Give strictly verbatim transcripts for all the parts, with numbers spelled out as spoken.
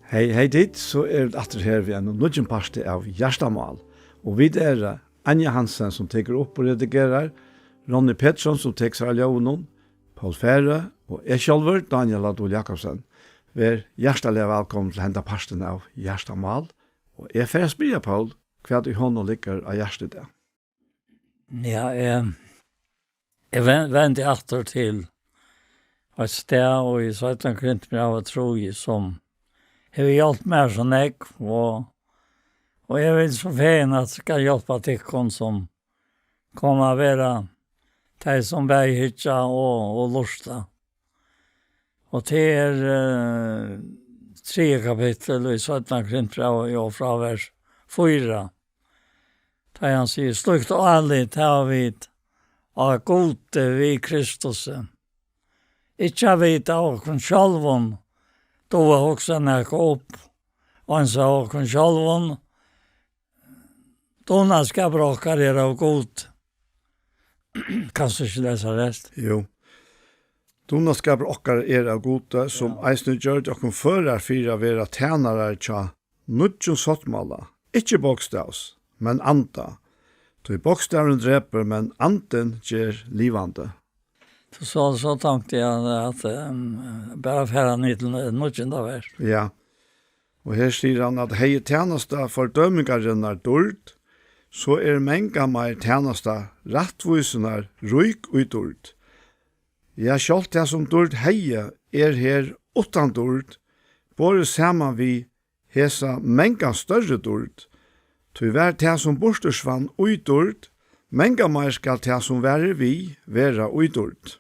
Hey, hey tit, so eru vit aftur her við einum nýggjum parti av Hjartamál. Og vit eru Anja Hansen, sum tekur upp og redigerar, Ronny Petersson, sum tekur sær av ljóðinum, Poul Færø og eg sjálvur, Dánjal á Dul Jakobsen. Ver hjartaliga vælkomin til henda partin av Hjartamál. Og eg fari at spyrja Poul, hvat ið honum liggur á hjarta í dag. Ja, eg, eg ven-, vendi aftur til eitt stað, og í seinna Korintbrævi trý, sum hevur hjálpt mær so nógv, og, og eg vil so fegin at skal hjálpa tykkum, sum koma at vera tey, sum bæði hyggja og, og lurta. Og tað er, eh, triðja kapittul í seinna Korintbrævi, og frá vers fýra. Tá hann sigur: "Slíkt álit hava vit á Gudi við Kristusi. Ikki at vit av okkum sjálvum duga at hugsa nakað upp, og eins av okkum sjálvum, dugnaskapur okkar er av Gud." Kanst tú ikki lesa rest? Jú. Dugnaskapur okkara er av Gudi, sum Ja. eisini gjørdi okkum førar fyri at vera tænarar hjá nýggjum sáttmála, ikki bókstavs, men anda. Tí bókstavurin drepur, men andin ger livandi. So, so, so tonkti eg at, at, um, bara fara niður til nú-, níggjunda vers. Ja. Og her sigur hann, at hevði tænasta fordømingarinnar dýrd, so er mangan meir tænasta rættvísinnar rík í dýrd. Ja, sjálvt tað, sum dýrd hevði, er her uttan dýrd, borið saman við hesa mangan størri dýrd. Tí var tað, sum burtursvann, í dýrd, mangan meir skal tað, sum varir við, vera í dýrd.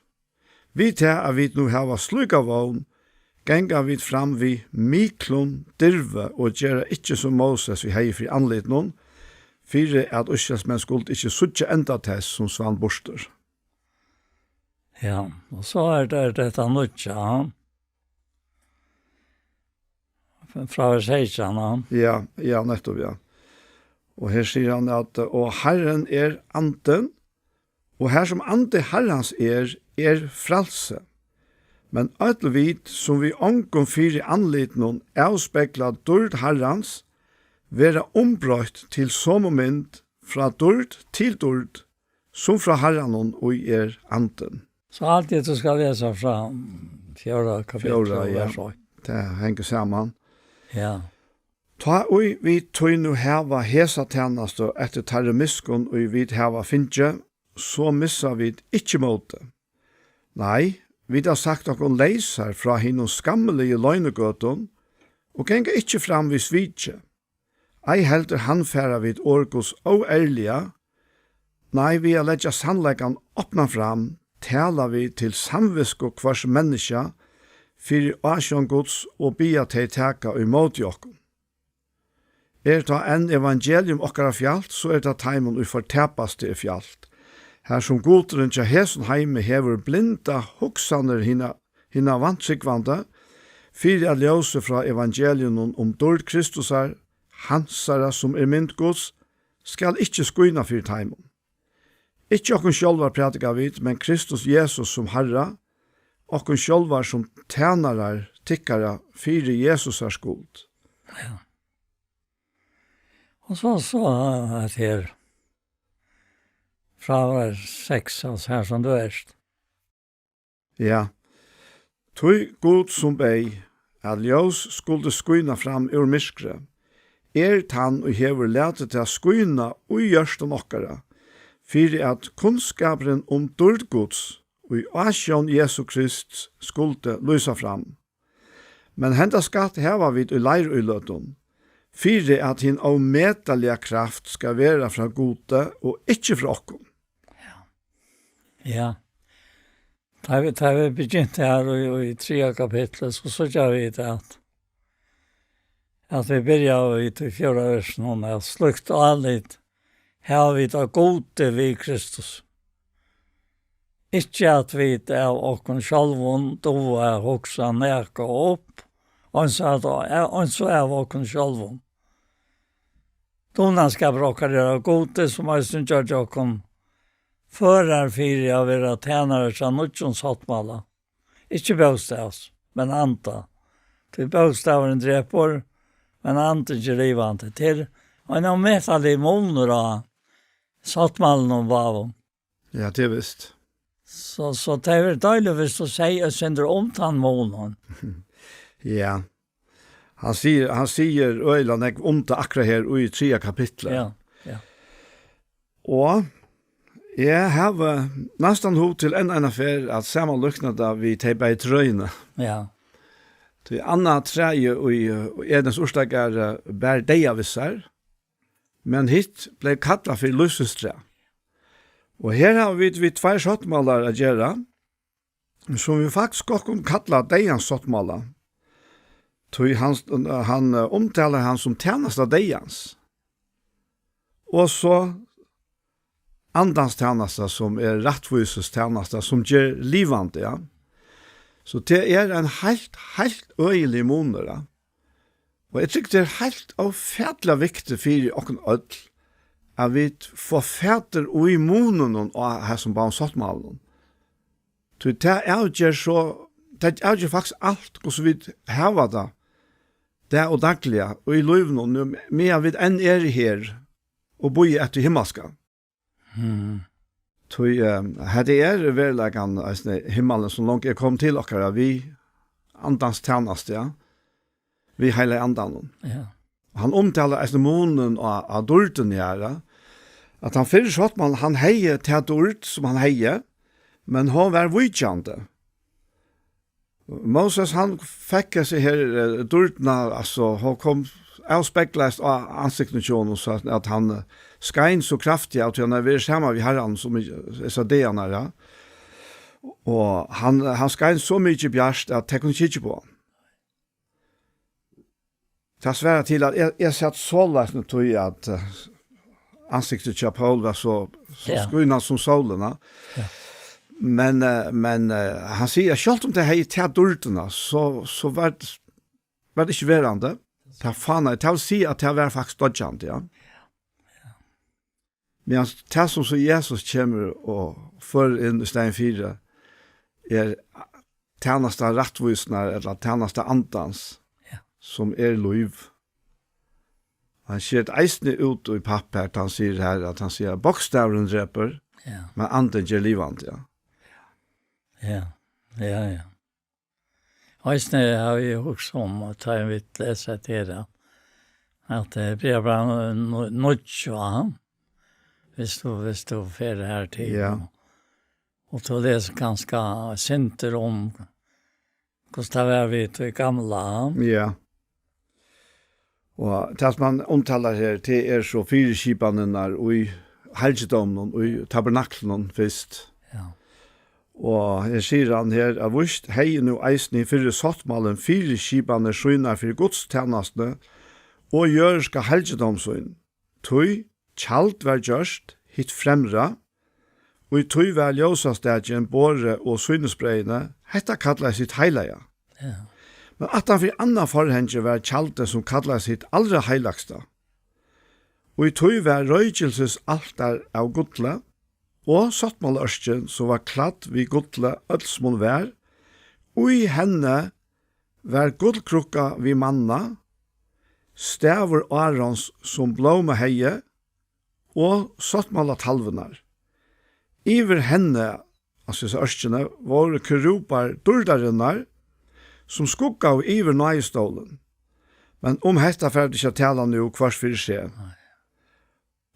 Við tað, at vit nú hava slíka vón, ganga vit fram við miklum dirvi og gera ikki sum Móses, ið hevði fyri andlitinum, fyri at Ísraelsmenn skuldu ikki síggja enda tess, sum svann burtur. Ja, og so er tað, er tað hetta nýggja, ja. Frá vers seytjan, ja. Ja, ja, nettopp, ja. Og her sigur hann at, og Harrin er andin, og har sum andi Harrans er, er frælsi. Men øll vit, sum við ongum fyri andlitinum avspegla dýrd Harrans, verða umbroytt til somu mynd frá dýrd til dýrd, sum frá Harranum, ið er andin. So alt tað, tú skal lesa frá fjórða kapittul, Fjórða, ja. vers eitt. Tað hongur saman. Ja. Tá ið vit tí nú hava hesa tænastu eftir teirri miskunn, ið vit hava fingið, so missa vit ikki mótið. Nei, vit hava sagt okkum leysar frá hinum skammiligu loynigøtum og ganga ikki fram við sviki. Ei heldur handfara vit orð Guds óærliga, nei, við at leggja sannleikan opnan fram, tala vit til samvitsku hvørs menniskja fyri ásjón Guds og biðja tey taka ímóti okkum. Er tá enn evangelium okkara fjalt, so er tað teimum, ið fortapast, tað er fjalt. Har sum gudurin hjá hesum heimi hevur blindað hugsanir hinna, hinna vantrúgvandi, fyri at ljósið frá evangeliunum um dýrd Kristusar, hansara, sum er mynd Guds, skal ikki skína fyri teimum. Ikki okkum sjálvar prædika vit, men Kristus Jesus sum Harra, okkum sjálvar sum tænarar tykkara fyri Jesusar skuld. Ja. Og so, so at her frá vers seks, altso, har sum tú ert. Ja. Tí Gud, sum beyð, at ljós skuldi skína fram úr myrkri, er tann, ið hevur latið tað skína í hjørtum okkara, fyri at kunnskapurin um dýrd Guds í ásjón Jesu Krists skuldi lýsa fram. Men henda skatt hava vit í leir í løtum, fyri at hin ómetaliga kraft skal vera frá Gudi og ikki frá okkum. Ja. Tá vit, tá vit begyntu her í, í triðja kapitli, so síggja vit at, at vit byrja í tí fjórða versinum, at slíkt álit hava vit á Gudi við Kristus. Ikki at vit av okkum sjálvum duga at hugsa nakað upp, eins at, eins og av okkum sjálvum. Dugnaskapur okkara er av Gudi, sum eisini gjørdi okkum førar fyri at vera tænarar hjá nýggjum sáttmála. Ikki bókstavs, men anda. Tí bókstavurin drepur, men andin ger livandi. Tað er ein ómetaligur munur á sáttmálanum báðum. Ja, tað er vist. So, so tað er deiligt, viss tú sigur eitt sindur um tann munin. Ja. Hann sigur, hann sigur øgiliga nógv um tað akkurát her í triðja kapitli. Ja, ja. Og eg havi næstan hug til enn eina ferð at samanlíkna tað við tey bæði trøini. Ja. Tí annað træið í, í Edens urtagarði bar deyða við sær, men hitt bleiv kallað fyri lívsins træ. Og her hava vit við tveir sáttmálar at gera, sum vit faktiskt gott kunnu kalla deyðans sáttmála. Tí hann, hann, eh, umtalar hann sum tænasta deyðans. Og so andans tænasta, sum er rættvísis tænasta, sum ger livandi, ja. So tað er ein heilt, heilt øgiligur munur, ja. Og eg tykki, tað er heilt ófatiliga viktigt fyri okkum øll, at vit fáa fatur í muninum á hesum báðum sáttmálunum. Tí tað avger so, tað avger faktiskt alt, hvussu vit hava tað, dag og dagliga, og í lívinum, nú, meðan vit enn eru her og bíða eftir himmalska. Mm. Tí, eh, hetta er veruleikan, eisini himmalin, sum longu er komin til okkara, við andans tænastu, ja, við heilaga andanum. Ja. Hann umtalar eisini munin á, á dýrdini her, ja. At hann fyrri sáttmálin, hann hevði ta dýrd, sum hann hevði, men hon var víkjandi. Moses, hann fekk hesi her, eh, dýrdina, altso, hon kom avspeglaðist á ansiktinum hjá honum, so at, at hann, eh, skein so kraftigt, at hann hevði verið saman við Harranum so mikið, hesar dagarnar, ja. Og hann, hann skein so mikið bjart, at tey kunnu ikki hyggja uppá hann. Tað svarar til, at eg, eg sat soleiðis nú, tí at, eh, ansiktið hjá Paul var so, so Ja. skínandi sum sólin, ja. Ja. Men, eh, men, eh, hann sigur, at sjálvt um tað hevði ta dýrdina, so, so var, var tað ikki verandi. Tað fánaði, tað vil siga, at tað var faktiskt doyggjandi, ja. Men tað, sum so Jesus kemur og førir inn í staðin fyri, er tænasta rættvísinnar ella tænasta andans, Ja. sum er lív. Hann sker tað eisini út í papp her, tá hann sigur her, at hann sigur, at bókstavurin drepur, Ja. men andin ger livandi, ja. Ja, ja, ja. Eisini havi eg hugsað um, at tá eg vil lesa hetta her, at, at tað er bara no-, nýggj, ja. Hvis du, hvis du fer her til, Ja. og, og tú lesur kanska sindur um, hvussu tað var við tí gamla, ja. Ja. Og tað, sum hann umtalar her, tað er so fyriskipanirnar í halgidóminum, í tabernaklinum fyrst. Ja. Og her sigur hann her, at víst hevði nú eisini fyrri sáttmálin fyriskipanir sínar fyri gudstænastuni og jørðiska halgidóm sín. Tí tjald var gjørt, hitt fremra, í tí var ljósastakin borið og sýnisbreyðini, hetta kallaðist hitt heilaga. Ja. Men aftan fyri annað forhangi var tjaldið, sum kallaðist hitt alra heilagsta. Í tí var roykilsisaltar av gulli, og sáttmálaørkin, sum var kladd við gulli, øll sum hon var, í henni var gullkrukka við manna, stavur Árons, sum blómað hevði, og sáttmálatalvurnar. Yvir henni, altso hesi ørkini, vóru kerúbar dýrdarinnar, sum skuggaðu yvir náðistólin. Men um hetta fara vit ikki at tala nú, hvørt fyri seg. Nei.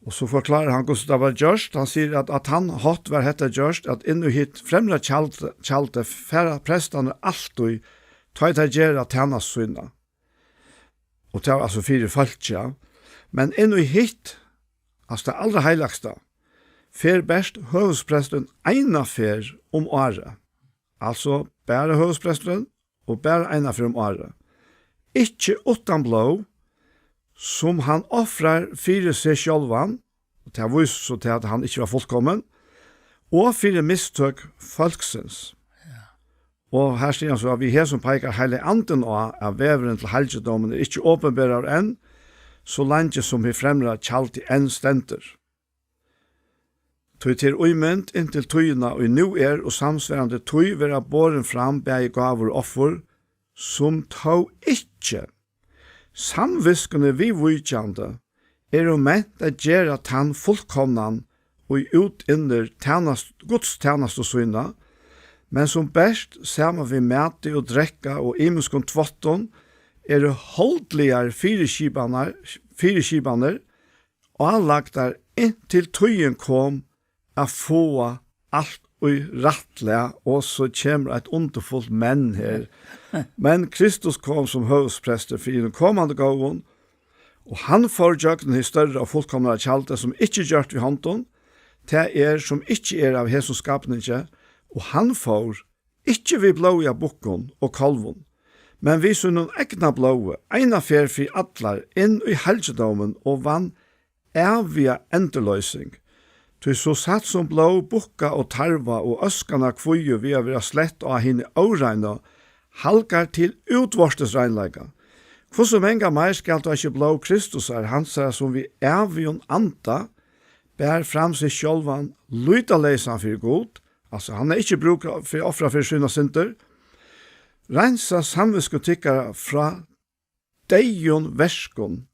Og so forklárar hann, hvussu tað var gjørt. Hann sigur, at á tann hátt var hetta gjørt, at inn í hitt fremra tjald, tjaldið fara prestarnir altíð, tá ið teir gera tænastu sína. Og tað var altso fyri fólki, ja. Men inn í hitt, altso tað alra heilagsta, fer bert høvuðspresturin eina ferð um árið. Altso bara høvuðspresturin og bara eina ferð um árið. Ikki uttan blóð, sum hann ofrar fyri seg sjálvan, og tað vísir so til, at hann ikki var fullkomin, og fyri mistøk fólksins. Ja. Og her sigur hann so, at við hesum peikar Heilagi Andin á, at vegurin til halgidómin er ikki opinberaður enn, so leingi sum hið fremra tjaldið enn stendur. Tí tað er ímynd inntil tíðina, ið nú er, og samsvarandi tí verða borin fram bæði gávur og offur, sum tó ikki samvitskuni viðvíkjandi eru ment at gera tann fullkomnan, ið útinnir tænast-, Guds tænastu sína, men sum bert saman við mati og drekka og ymiskum tváttum eru holdligar fyriskipanar, fyriskipanir álagdar, inntil tíðin kom at fáa alt í rætt lag, og so kemur eitt undurfult men her. Men Kristus kom sum høvuðsprestur fyri hinum komandi góðum, og hann fór gjøgnum hið størra og fullkomnara tjaldið, sum ikki er gjørt við hondum, tað er, sum ikki er av hesum skapningi, og hann fór, ikki við blóði av bukkum og kálvum, men við sínum egna blóði, eina ferð fyri allar, inn í halgidómin og vann æviga endurloysing. Tí so satt sum blóð bukka og tarva og óskanna kvígu við at vera slett á hini óreinu, halgar til útvortis reinleika, hvussu mangan meir skal tá ikki blóð Kristusar, hansara, sum við ævigum anda bar fram seg sjálvan lýtaleysan fyri Gud, altso, hann hevði ikki brúk fyri at ofra fyri sínar syndir, reinsa samvitsku tykkara frá deyðum verkum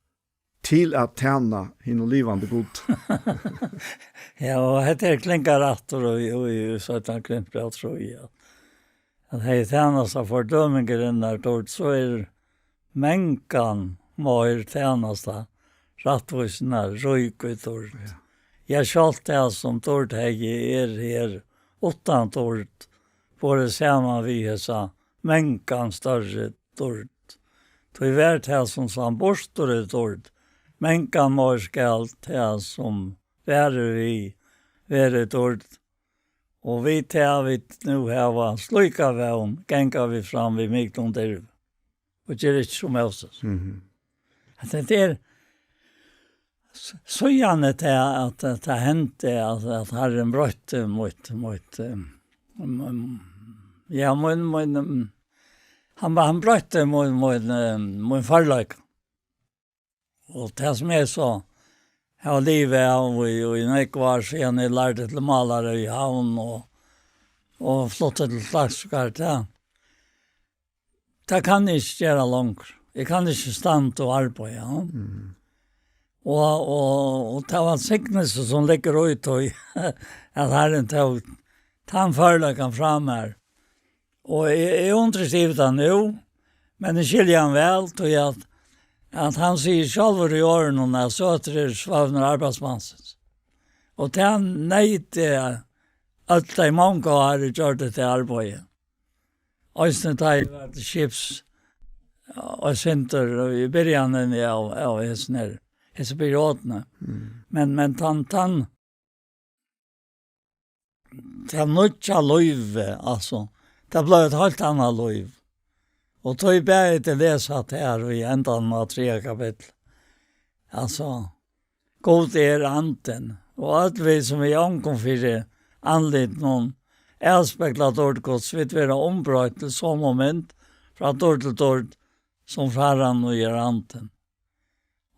til at tæna hinum livandi Gud. Ja, og hetta her klingar aftur í, í, í seinna Korintbræv, trúgvi eg. At hevði tænasta fordømingarinnar dýrd, so er mangan meir tænasta rættvísinnar rík í dýrd. Ja. Ja, sjálvt tað sum dýrd hevði er her uttan dýrd, borið saman við hesa mangan størri dýrd. Tí var tað sum sann burtur í dýrd, mangan meir skal tað sum varir við verið dýrd. Og við tað vit nú hava slíka vón, ganga vit fram við miklum dirvi, og ger ikki sum Móses. Mhm. At hetta er s-, síðani tað, at, at tað hendi, at, at Harrin broytti mítt, mítt, um, um, um, ja, mín, mín, um, hann, hann broytti mín, mín, um, mín førleika. Og tað sum eg so havi livað av í, í nógv ár, síðan eg lærdi til málari í Havn og, og flutti til Klaksvíkar, tað, tað kann eg ikki gera longur. Eg kann ikki standa og arbeiða, ja. Mm. Og, og, og tað var signelse sum liggur út í, at Harrin tók tann førleikan frá mær. Og eg, eg undrist yvir tað nú, men eg skilji hann væl, tí at, at hann sigur sjálvur í orðunum, at søtur er svøvnur arbeiðsmannsins. Og tað neyt eg øll tey mongu ár eg gjørdi tað arbeiðið. Eisini tá eg var til skips, og sindur í byrjanini av, av hesum her, hesi periodini. Mm. Men, men tann, tann, tað nýggja lívið, altso, tað bleiv eitt heilt annað lív. Og tá eg bað til lesa at her í endanum av triðja kapitli, altso, Gud er andin, og øll vit sum við ongum fyri andlitinum avspegla dýrd Guds, vit verða umbroytt til somu mynd frá dýrd til dýrd, sum frá honum ið er andin.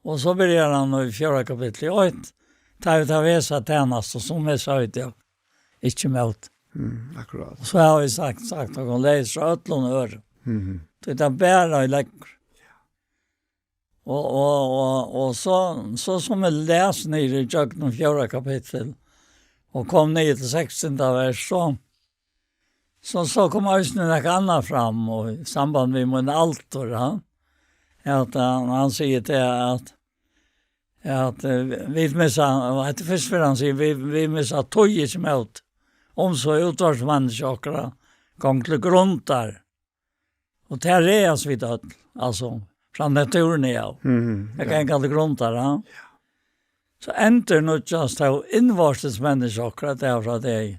Og so byrjar hann í fjórða kapitli, eitt, tá vit hava hesa tænastu, sum eg sá í dag, ikki mót. Mm, akkurát. Og so havi eg sagt, sagt, at hon lesur frá øllum øðrum. Mhm. Tí tað bara í leggur. Og, og, og, og så, so sum eg les niður í gjøgnum fjórða kapittul, og kom niður til sekstanda vers, so, so, so kom eisini nakað annað fram, og í samband við mín aldur, ja, at, eh, hann sigur til at, at, eh, vit missa, og hetta er fyrst fyri hann sigur, vit, vit missa tíð ikki mót, um so útvarpsmenniskja okkara gongur til grundar. Og tað ræðast vit øll, altso, frá náttúruni av. Mhm, tað ja. Ganga til grundar, ja. Ja. So endurnýggjast tó innvortis menniskja okkara dag frá degi.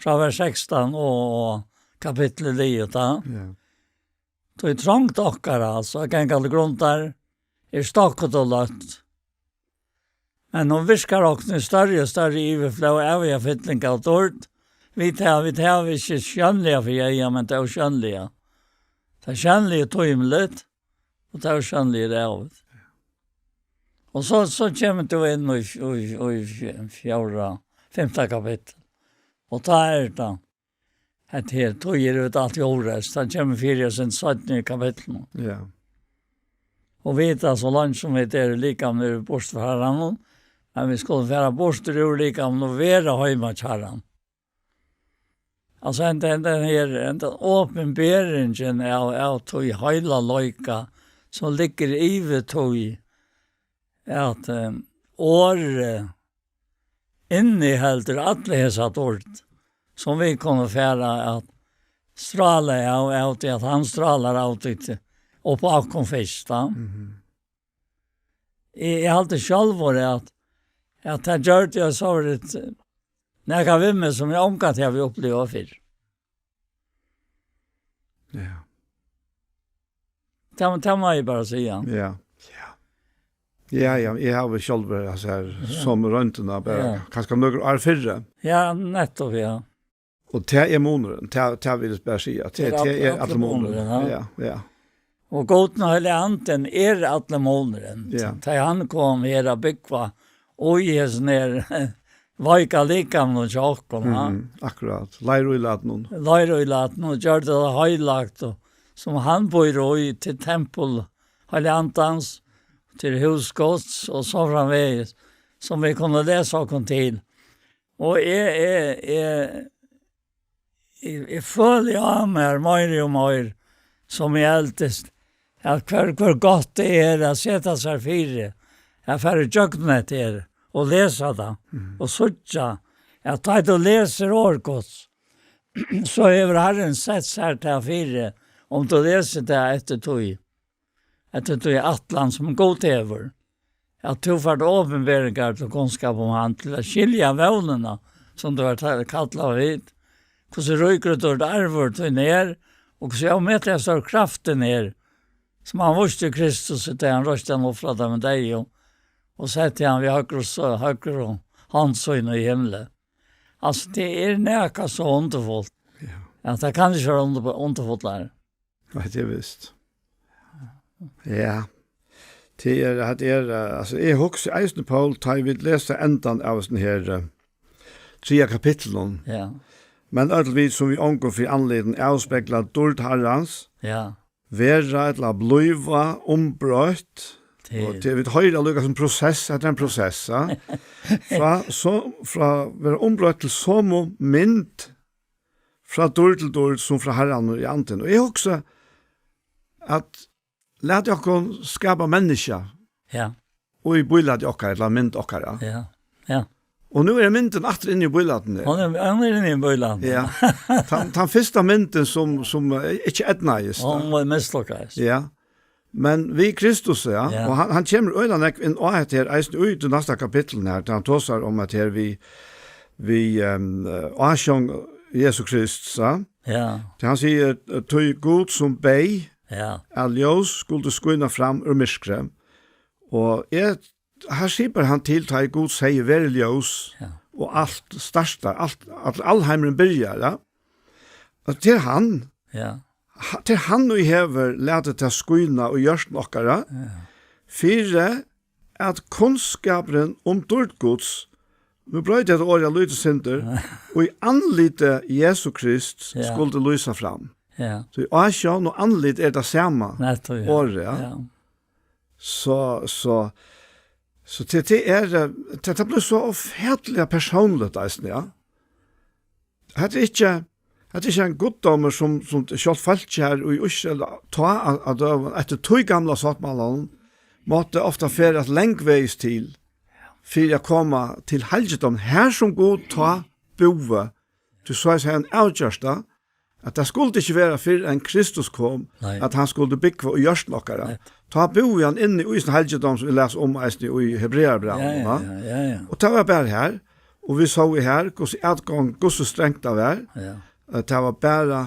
Frá vers sekstan og, og kapitlet liðugt, ja. Ja. Tí trongd okkara, altso, at ganga til grundar, er stokkugt og løtt. Men hon virkar okkum í størri og størri yvirflóð av, ja, fylling av dýrd. Vit hava, vit hava ikki sjónliga fyri eyga, men tað ósjónliga. Tað sjónliga er tímiligt, og tað ósjónliga er ævigt. Og so, so kemur tú inn í, í, í fjórða, fimta kapittul. Og tá er tað. Hetta her, tí eru vit alt í óreist. Hann kemur fyri oss í seinni kapitlinum. Ja. Og vita, so leingi sum vit eru í likamið, eru vit burtur frá Harranum, men vit skulu fara burtur úr likamið og vera heima hjá Harranum. Altso, henda, henda her, henda opinberingin av, av tí heila leika, sum liggur yvir tí, at, eh, orðið inniheldur alla hesa dýrd, sum vit kunnu fara at strála av, av tí at hann strálar av tí upp á okkum fyrst, tá. Mhm. Eg, eg haldi sjálvur at, at tað gjørdi eg so vidt nakað við meg, sum eg ongantíð havi upplivað fyrr. Ja. Tað, tað má eg bara siga. Ja. Ja. Ja, ja, eg havi sjálvur, altso, her, ja, sum royndina, bara, ja, kanska nøkur ár fyrr. Ja, nettopp, ja. Og tað er munurin, tað, tað vil eg bara siga, tað, tað er all-, tað er allur allur munurin, munurin, ja. Ja, ja. Og Gud og Heilagi Andin er allur munurin. Ja. Tá hann kom her at búgva, og í hesum her veika likamum hjá okkum, ja. Mhm, akkurát. Leir og ílatinum. Leir og ílatinum, og gjørdi tað heilagt, og sum hann býr í, til tempul Heilaga Andans, til hús Guds, og so framvegis, sum vit kunnu lesa okkum til. Og eg, eg, eg, eg, eg føli á mær meir og meir, sum eg eldist, at hvør, hvør gott tað er at seta sær fyri, at fara ígjøgnum hetta her, og lesa tað, mhm, og síggja, at tá tú lesur orð Guds, so hevur Harrin sett sær tað fyri, um tú lesur tað eftir tí. At tað er ætlan sum Gud hevur, at tú fært opinberingar til kunnskap um hann, til at skilja vónina, sum tú ert kallaður við, hvussu ríkur og dýrur arvur tín er, og hvussu ómetaliga stór kraftin er, sum hann vísti Kristus, tá hann reisti hann upp frá teimum deyðu, og setti hann við høgru, høgru hond sína í himli. Altso, tað er nakað so undurfult. Ja. Ja, tað kann ikki vera undur-, undurfullari. Nei, tað er vist. Ja. Tað er, tað er, eh, altso, eg hugsi eisini, Poul, tá eg vil lesa endan av hesum her, eh, triðja kapitlinum. Ja. Men øll vit sum við ongum fyri andlitum avspegla dýrd Harrans, ja, verða ella blíva umbroytt. Tað er og tað, vit hoyra líka sum prosess, at tað er ein prosess, ja. Frá so, frá vera umbroytt til somu mynd, frá dýrd til dýrd, sum frá Harranum í andin. Og eg hugsi, at lat okkum skapa menniskja. Ja. Og í bílæti okkara, ella mynd okkara. Ja, ja. Og nú er myndin aftur inni í bílætinum. Hon er, hon er inni í bílætinum. Ja. Tann, tann fyrsta myndin sum, sum, eh, ikki eydnaðist, ja. Hon var mislukkaðist. Ja. Men við Kristus, ja. Ja. Og hann, hann kemur øgiliga nógv inn á hetta her, eisini í tí næsta kapitlinum her, tá hann tosar um at her við, við, ehm, eh, ásjón Jesu Krists, ja. Ja. Tí hann sigur, eh, tí Gud sum beyð, ja, at ljós skuldi skína fram úr myrkri. Og eg, her sipar hann til, tá ið Gud segði, "Verið ljós," ja, og alt startar, alt, all-, alheimurin byrjar, ja. Og til hann, ja, ha-, til hann, ið hevur latið tað skína í hjørtum okkara, ja, fyri at kunnskapurin um dýrd Guds, nú broyti eg hetta orðið eitt lítið sindur, í andliti Jesu Krist, ja, skuldi lýsa fram. Ja. So ásjón og andlit er tað sama, nettupp, ja, orðið, ja. Ja. So, so, so tað, tað er, eh, tað, tað blívur so ófatiliga persónligt eisini, ja. Hetta er ikki, hetta er ikki ein guddómur sum, sum sjálvt fólkið her í Ísrael, tá at, at døgum, eftir tí gamla sáttmálanum, mátti ofta ferðast langvegis til, fyri at koma til halgidóm, har sum Gud tá búði, tí soleiðis hevði hann avgjørt tað, at tað skuldi ikki vera fyrr enn Kristus kom, nei, at hann skuldi búgva í hjørtum okkara. Nei. Tá búði hann inni í sin halgidóm, sum vit lesa um eisini í Hebrearabrævinum, ja, ja, va? Ja, ja, ja. Og tað var bara har, og vit sóu her, hvussu atgongd, hvussu strangt tað var. Ja. At tað var bara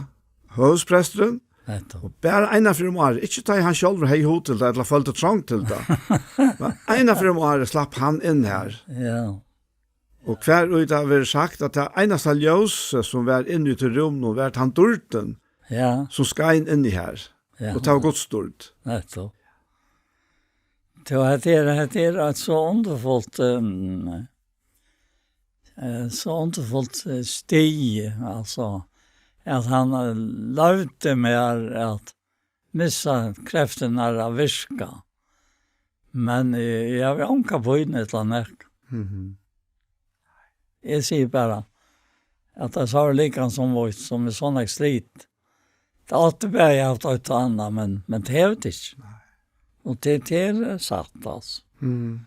høvuðspresturin, nettupp, og bara eina ferð um árið, ikki tá ið hann sjálvur hevði hug til tað, ella følti trong til tað. Men eina ferð um árið slapp hann inn har. Ja. Og hvar í tað verður sagt, at tað einasta ljós, sum var inni í tí rúminum, var tann dýrdin, ja, sum skein inni har. Ja. Og tað var Guds dýrd. Nettupp. Tí hetta er, hetta er eitt so undurfult, ehm, eh, so undurfult, eh, stig, altso, at hann, eh, loyvdi mær at missa kreftirnar at virka. Men, eh, eg havi onga pínu ella nakað. Mhm. Eg sigi bara, at tað sár líka sum veit, sum er so nógv slit. Tað átti bæði havt eitt og annað, men, men tað hevur tað ikki. Nei. Og tað, tað er satt, altso. Mhm.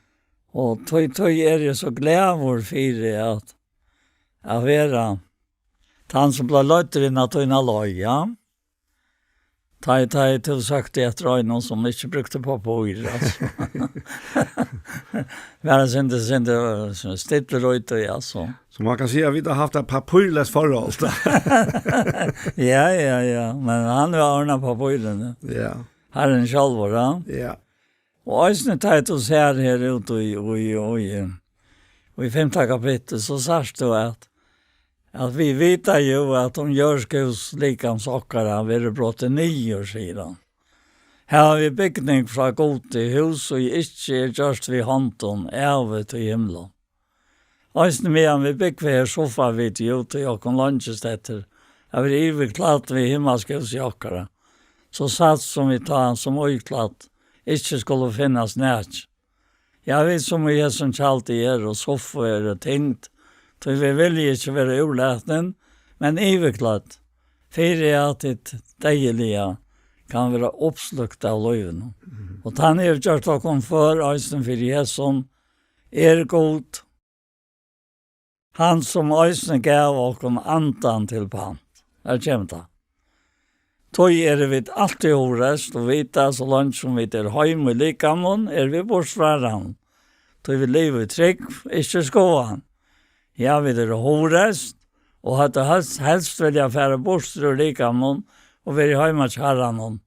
Og tí, tí eri eg so glaður fyri at, at vera tann, sum bleiv leiddur inn á tína leið, ja. Tá, tá, tú søkti eftir einum, sum ikki brúkti pappír, altso. Bara sindur, sindur, eh, stillur út í, altso. So man kann siga, at vit hava havt eitt pappírleyst forhold. Ja, ja, ja. Men hann hevur ordnað pappírini. Ja. Harrin sjálvur, ja. Ja. Og eisini tá tú sær her út í, í, í, í fimta kapittul, so sært tú at, at vit vita jú, at um jørðskús likams okkara verður brotið niður, sigur hann. Her hava vit bygning frá Gudi, hús, ið ikki er gjørt við hondum, ævigt í himlum. Eisini meðan vit búgva her, suffa vit jú, tí okkum leingist eftir at vera yvirklædd við himmalskt hús í okkara, so satt sum vit tá sum íklædd ikki skulu finnast nakin. Ja, vit sum í hesum tjaldi eru, suffu eru tyngd, tí vit vilja ikki vera úrlatin, men yvirklædd, fyri at hitt deyðiliga kann vera uppslúkt av lívinum. Mhm. Og tann hevur gjørt okkum før eisini fyri hesum, er Gud, hann sum eisini gav okkum andan til pant. Her kemur tað. Tí eru vit altíð hugreist og vita, so leingi sum vit eru heima í likamum, eru vit burtur frá hann. Tí vit liva í trúgv, ikki í skoðan. Ja, vit eru hugreist, og høvdu helst, helst vilja fara burtur úr likamum og verið heima hjá Harranum.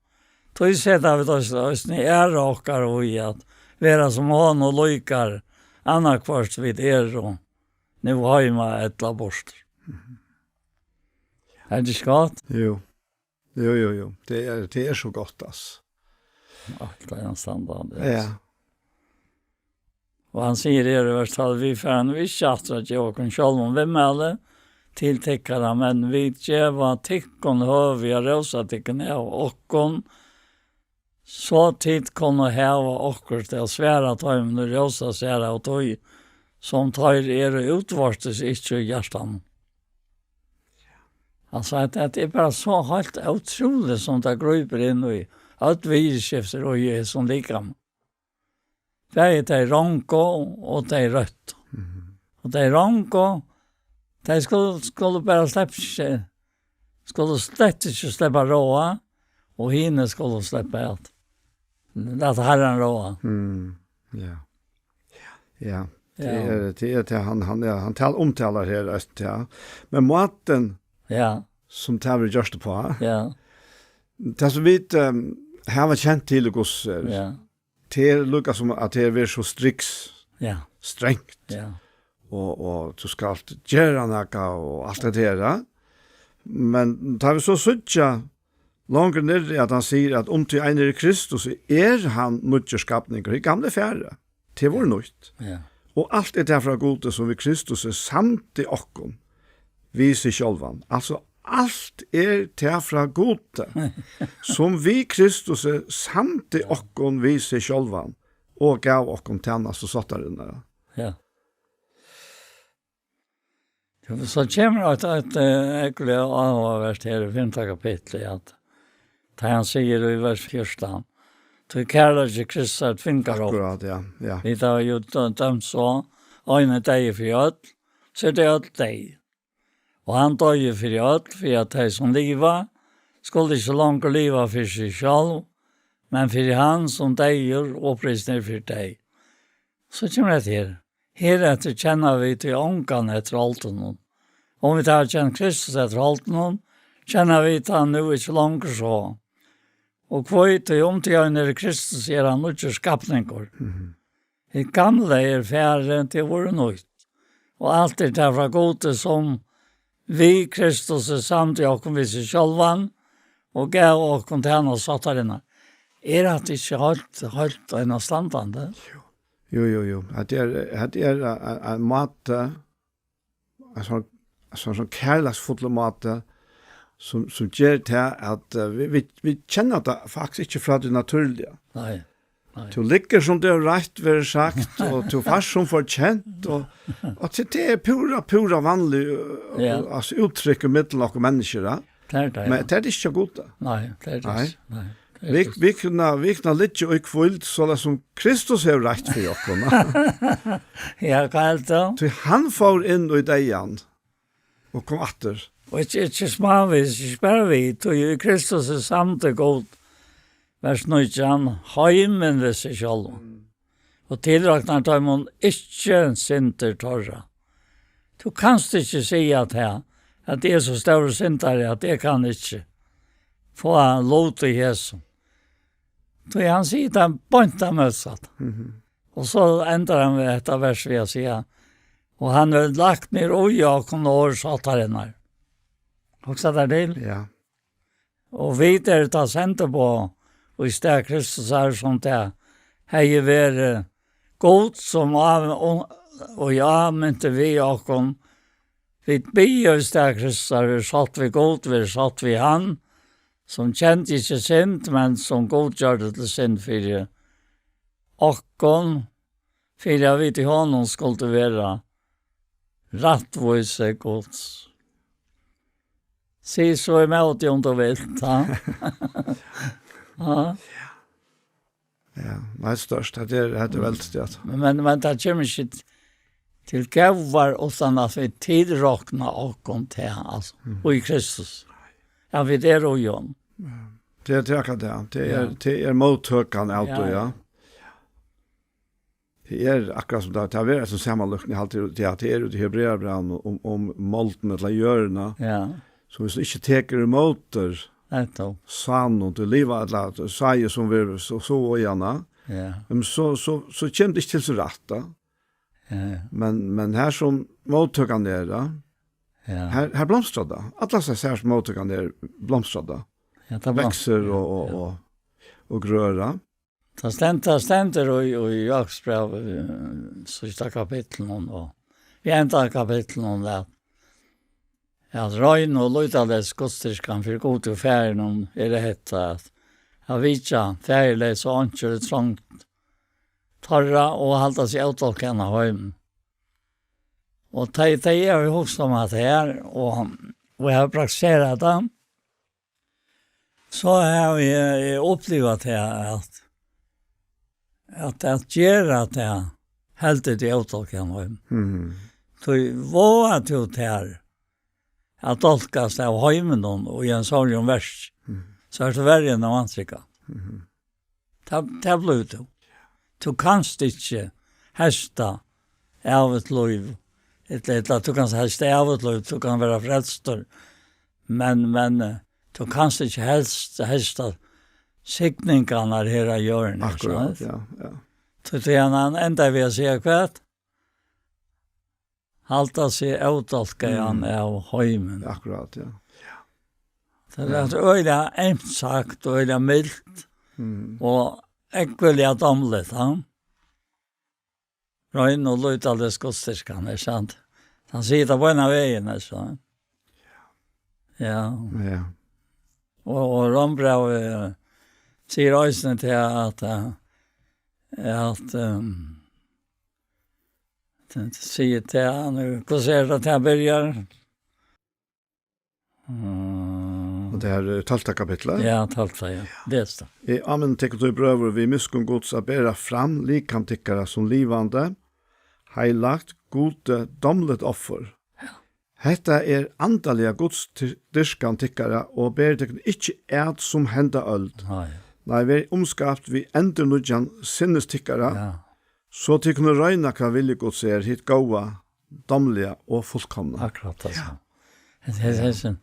Tí seta vit eis-, eisini æru okkara í at vera sum honum líkar, annaðhvørt vit eru nú heima ella burtur. Mhm. Er tað ikki gott? Jú. Jú, jú, jú. Tað er, tað er so gott, altso. Alt er anstandandi, altso. Ja. Og hann sigur her í vers tólv: "Vit fara nú ikki aftur at geva okkum sjálvum viðmæli til tykkara, men vit geva tykkum høvi at rósa tykkum av okkum, so tit kunnu hava okkurt at svara teimum, ið rósa sær av tí, sum teir eru útvortis ikki í hjartanum." Altso, at, at tað er bara so heilt ótrúligt, sum tað grípur inn í øll viðurskifti og í hesum likam. Bæði tey rongu og tey røttu. Mhm. Og tey rongu, tey skulu, skulu bara sleppa ikki, skulu slett ikki sleppa ráða, og hini skulu sleppa at lata Harran ráða. Mm, ja. Ja. Ja, tað Ja. er, tað er tað, hann, hann, ja, hann tal-, umtalar her, eisini, ja. Men mátin, Ja. sum tað verður gjørt uppá, Ja. tað sum vit, ehm, hava kent til í Guds er, Ja. tað er líka sum at tað verður so striks, Ja. strangt. Ja. Og, og tú skalt gera nakað og alt tað her, ja. Men tá vit so síggja longur niðri, at hann sigur, at um tí ein er í Kristus, er hann nýggjur skapningur. Hið gamla er farið. Tað er vorðið nýtt. Ja. Og alt er tað frá Gudi, sum við Kristus er samdi okkum við seg sjálvan. Altso, alt er tað frá Gudi, sum við Kristus er samdi okkum við seg sjálvan, og gav okkum tænastu sáttarinnar. Ja. Ja, so kemur eitt, eitt, eh, ógvuliga áhugavert her í fimta kapitli, at tá hann sigur í vers fjúrtan: "Tí kærleiki Krists er tvingar okkum." Akkurát, ja, ja. Vit hava jú dø-, dømt so, ein er deyður fyri øll, so eru tey øll deyð. Og hann doyði fyri øll, fyri at tey, sum liva, skulu ikki longur liva fyri seg sjálv, men fyri hann, sum deyður og uppreistur fyri tey. So kemur hetta her. Herefter kenna vit tí ongan eftir holdinum. Um vit hava kent Kristus eftir holdinum, kenna vit hann nú ikki longur so. Og hví, tí um tí ein er í Kristus, er hann nýggjur skapningur. Mhm. Hið gamla er farið, tað er vorðið nýtt. Og alt er tað frá Gudi, sum við Kristus er samdi okkum við seg sjálvan og gav okkum tænastu sáttarinnar. Er hatta ikki heilt, heilt einastandandi? Jú, jú, jú. Hetta er, hetta er ein, ein máti, ein sånn, ein sånn, sånn kærleiksfullur máti sum, sum ger tað, at, eh, vit, vit, vit kenna tað faktiskt ikki frá tí natúrliga. Nei, nei. Tú liggur sum tú hevur rætt verið sagt, og tú fært sum fortjent, og, og til, tað er púra, púra vanlig, eh, Ja. altso, úttrykk í millum okkum menniskju, ja. Tað er tað, Men ja. tað er tað ikki hjá Gudi. Nei, tað er tað Nei. ikki. Nei, tað er Vit, tað ikki. vit kunnu, vit kunnu liggja í hvíld, soleiðis sum Kristus hevur reitt fyri okkum. Ja, hvat heldur tú? Tí hann fór inn í deyðan og kom aftur. Og ikki, ikki smávegis, ikki bara vit, tí í Kristus er samdi Gud, vers nítjan, heimin við seg sjálvum. Mm. Og tilroknar teimum ikki syndir teirra. Tú kanst ikki siga at her, at eg er so stórur syndari, at eg kann ikki fáa lut í hesum. Tí hann sigur tað beint av mótsatt. Mhm. Og so endar hann við hetta vers við at siga, og hann hevur lagt niður í okkum orð sáttarinnar. Hugsa tær til. Ja. Og vit eru tað sendiboð í stað Kristus er sum tað hevði verið Gud sum av, og, og ja, mynti við okkum. Vit biðja í stað Kristus er verið sátt við Gud, verið sátt við hann, sum kendi ikki synd, men sum Gud gjørdi til synd fyri okkum, fyri at vit í honum skuldu vera rættvísi Guds. Sig so ímóti um tú vilt, ha? Ja. Ja, nei, størst. Hetta er, hetta er veldig størst. Men, men, men tað kemur ikki til góðar uttan at vit tilrokna okkum til, altso, Mm. í Kristus. Ja, vit eru í honum. Ja. Tað er, tað er akkurát tað. Tað er, Ja. tað er móttøkan av Ja. tí, ja. Tað er akkurát sum tað, tað er sum samanlíkni, eg haldi, tað, tað er úti í Hebreabrævinum um, um moldina ella jørðina. Ja. So viss tú ikki tekur ímóti Nettopp. sánum, tú liva ella sáið sum verður so, so í hana, Ja. um, so, so, so kemur tað ikki til sín rætt, da. Ja, ja. Men, men her sum móttøkan er, da, Ja. her, her blomstrar tað. Alla seg her sum móttøkan er, blomstrar tað. Ja, tað blomstrar, Veksur ja, og, og, ja. og, og grør, da. Tað stend-, tað stendur í, í Jákups bræv, eh, síðsta kapitlinum, og í enda kapitlinum, at, at rein og lýtaleys gudsdýrkan fyri Gudi og Faðirinum er hetta, at, at vitja faðirleysa og einkju í trongd teirra og halda seg ódálkaðan av heiminum. Og tey, tey hava jú hugsað um at her, og, og hava praktiserað tað, so havi eg, eg upplivað tað, at, at, at gera tað heldur teg ódálkaðan heim. Mhm. Tí vágar tú tær at dálkast av heiminum og í ein sórligum verki, Mhm. so ert tú verri enn ein vantrúgvandi. Mhm. Tað, tað blívur tú. Tú kanst ikki heysta ævigt lív. Ella, ella tú kanst heysta ævigt lív, tú kanst vera frelstur. Men, men, eh, tú kanst ikki helst, heysta signingarnar her á jørðini, Akkurát, sant? ja, ja. Tí, tí hann, hann endar við at siga hvat? Halda seg ódálkaðan Mm. av heiminum. Akkurát, ja. Tað er Ja. øgiliga eymsagt, øgiliga milt, Mm. og ógvuliga dámligt, ha? Rein og lýtaleys gudsdýrkan, er sant? Hann sigur tað beinanvegin, altso. Ja. Ja. Og, og Rómbrævið, eh, sigur eisini til at, eh, at, ehm, tað sigur til, nú, hvussu er tað, tað byrjar? Mm. Og tað er, eh, tólvta kapitlið? Ja, tólvta, ja. Tað er tað. Eg áminni tykkum tí, brøður, við miskunn Guds at bera fram likam tykkara sum livandi, heilagt, Gudi dámligt offur. Ja. Hetta er andaliga Guds ty-, dyrkan tykkara, og berið tykkum ikki at sum henda øld. Nei. Nei, verið umskapt við endurnýggjan sinnis tykkara, Ja. so tit kunnu royna, hvat vilji Guds er, hitt góða, dámliga og fullkomna. Akkurát tað Ja. sama. Hetta er, Ja. hesin,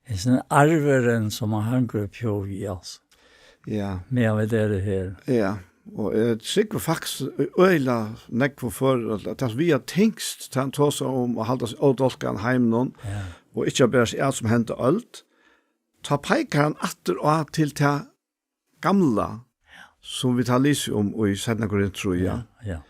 hesin arvurin, sum hann hongur í pjúk, altso. Ja. Meðan vit eru her. Ja. Og eg trúgvi faktiskt øgiliga nógv og før, at, at tað við at tingst, tá hann tosar um at halda seg ódálkaðan heiminum, Ja. og ikki at bera seg at sum henda øld, tá peikar hann aftur á til tað gamla, sum vit hava lisið um í seinna Korint trý, ja. Ja, ja.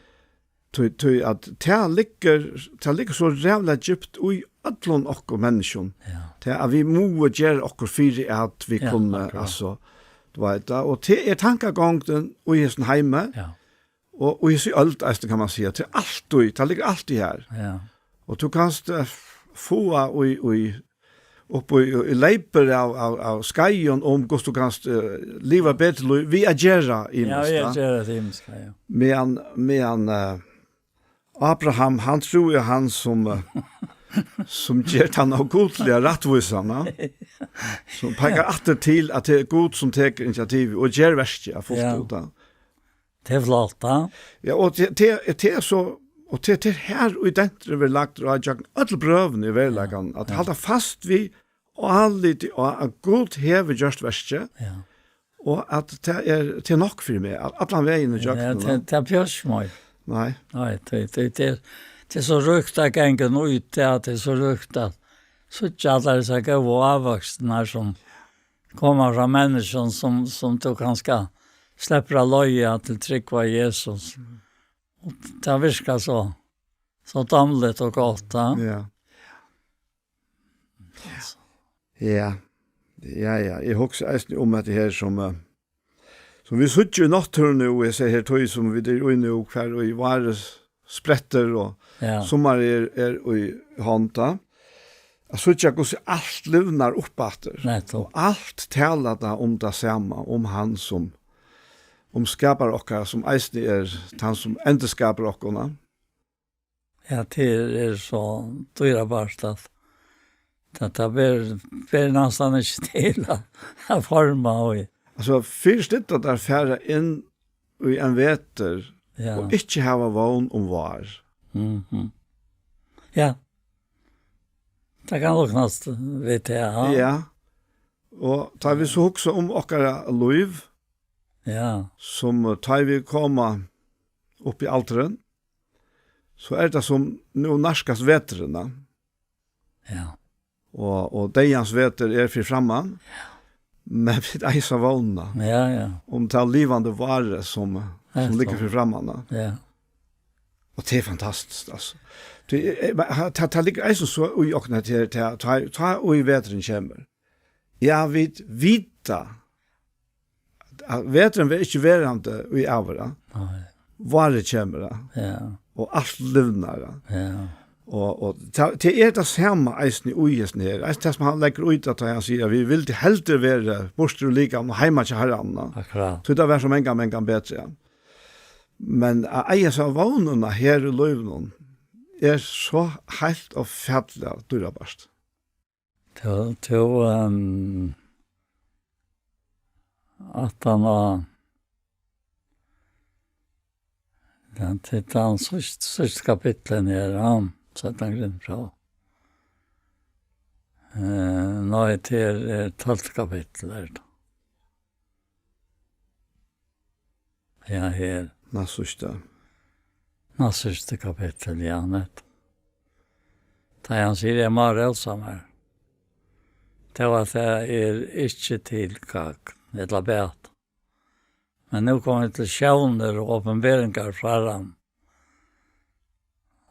Tí, tí at tað liggur, tað liggur so ræðuliga djúpt í øllum okkum menniskjum. Ja. Til at vit mugu gera okkum fyri at vit Ja, kunnu, akkurát. Altso, tú veit, ja, og til er tankagongdin í hesum heimi, Ja. og, og í hesum øld, eisini, kann man siga, til altíð, tað liggur altíð her. Ja. Og tú kanst, eh, fáa í, í, upp í, í leipur av, av, av skeiðum um hvussu tú kanst, eh, liva betri lív við at gera Ja, ymiskt, ja, ja. Gera tað ymiska, ja. Meðan, meðan, eh, Abraham, hann trúði hann sum, eh, sum ger tann ógudliga rættvísan, ja. Sum peikar aftur til, at tað er Gud, sum tekur initiativ og ger verkið, ja, fullt Ja. út, ja. Tað er flott, ja. Ja, og tað, tað, tað er so, og tað, tað er her, og í dentri verður lagt, og gjøgnum øll brøvini í veruleikanum, at Ja. halda fast við og áliti á, at Gud hevur gjørt verkið, Ja. og at tað er, tað er nokk fyri meg, al-, allan vegin í Ja, gjøgnum, tað, ja. tað er pjøsmál. Nei. Nei, tað, tað, tað er, tað er so ríkt at ganga út, ja, tað er so ríkt at síggja allar hesar góðu ávøkstirnar sum koma frá menniskjum sum, sum tú kanska sleppur at leiða til trúgv á Jesus. Mm. Og tað virkar so, so dámligt og gott, ja. Ja. Ja. Ja, ja. Eg hugsi eisini um hetta her sum, eh, sum vit síggja í náttúruni, og eg sigi her, tí sum vit eru í nú, hvar í várið sprettur, og Ja. summarið er, er í hond, at síggja, hvussu alt livnar upp aftur. Nettupp. Og alt talar tað um tað sama, um hann sum, um skapara okkara, sum eisini er tann, sum endurskapar okkum. Ja, tað er so dýrabart at tað, tað ber, ber næstan ikki til at, at forma og Altso, fyrst er tað at fara inn í ein vetur Ja. og ikki hava vón um vár. Mhm. Ja. Tað kann líknast við tað, ja. Ja. Og tá vit so hugsa um okkara lív, Ja. sum, eh, tá vit koma upp í aldurin, so er tað sum nú nærkast veturin, ja. Ja. Og, og deyðans vetur er fyri framman, men vit eisa vónina Ja, ja. um tað livandi várið sum, Ja, sum liggur so. fyri framman, ja. Ja. Og tað er fantastiskt, altso. Tað er, eh, men, ha-, tað, tað liggur eisini so í okkum, at tað, tað, tá, tá og í veturin kemur. Ja, vit vita, at veturin verður ikki verandi í ævir. Nei. Várið kemur, ja. Ja. Og alt livnar, ja. Ja. Og, og tað, tað er tað sama eisini í hesum her. Eisini tað sum hann leggur út, at hann sigur, at vit vildu heldur vera burtur úr likamum og heima hjá Harranum, ja. Akkurát. So tað var so mangan, mangan betri, ja. Men at eiga seg vónina her í lívinum er so heilt og fjarliga dýrabart. Tú, tú, ehm, aftan á, ja, til tann síðst-, síðsta kapitlet her, ja, seinna Korintbræv. Eh, nei, til, eh, tólvta kapittel er tað. Ja, her. Næstsíðsta. Næstsíðsta kapittel, ja, nettupp. Tá hann sigur, "Eg má revsa mær. Tað var, tað er ikki til gagn, ella bata. Men nú kom eg til sjónir og opinberingar frá hann."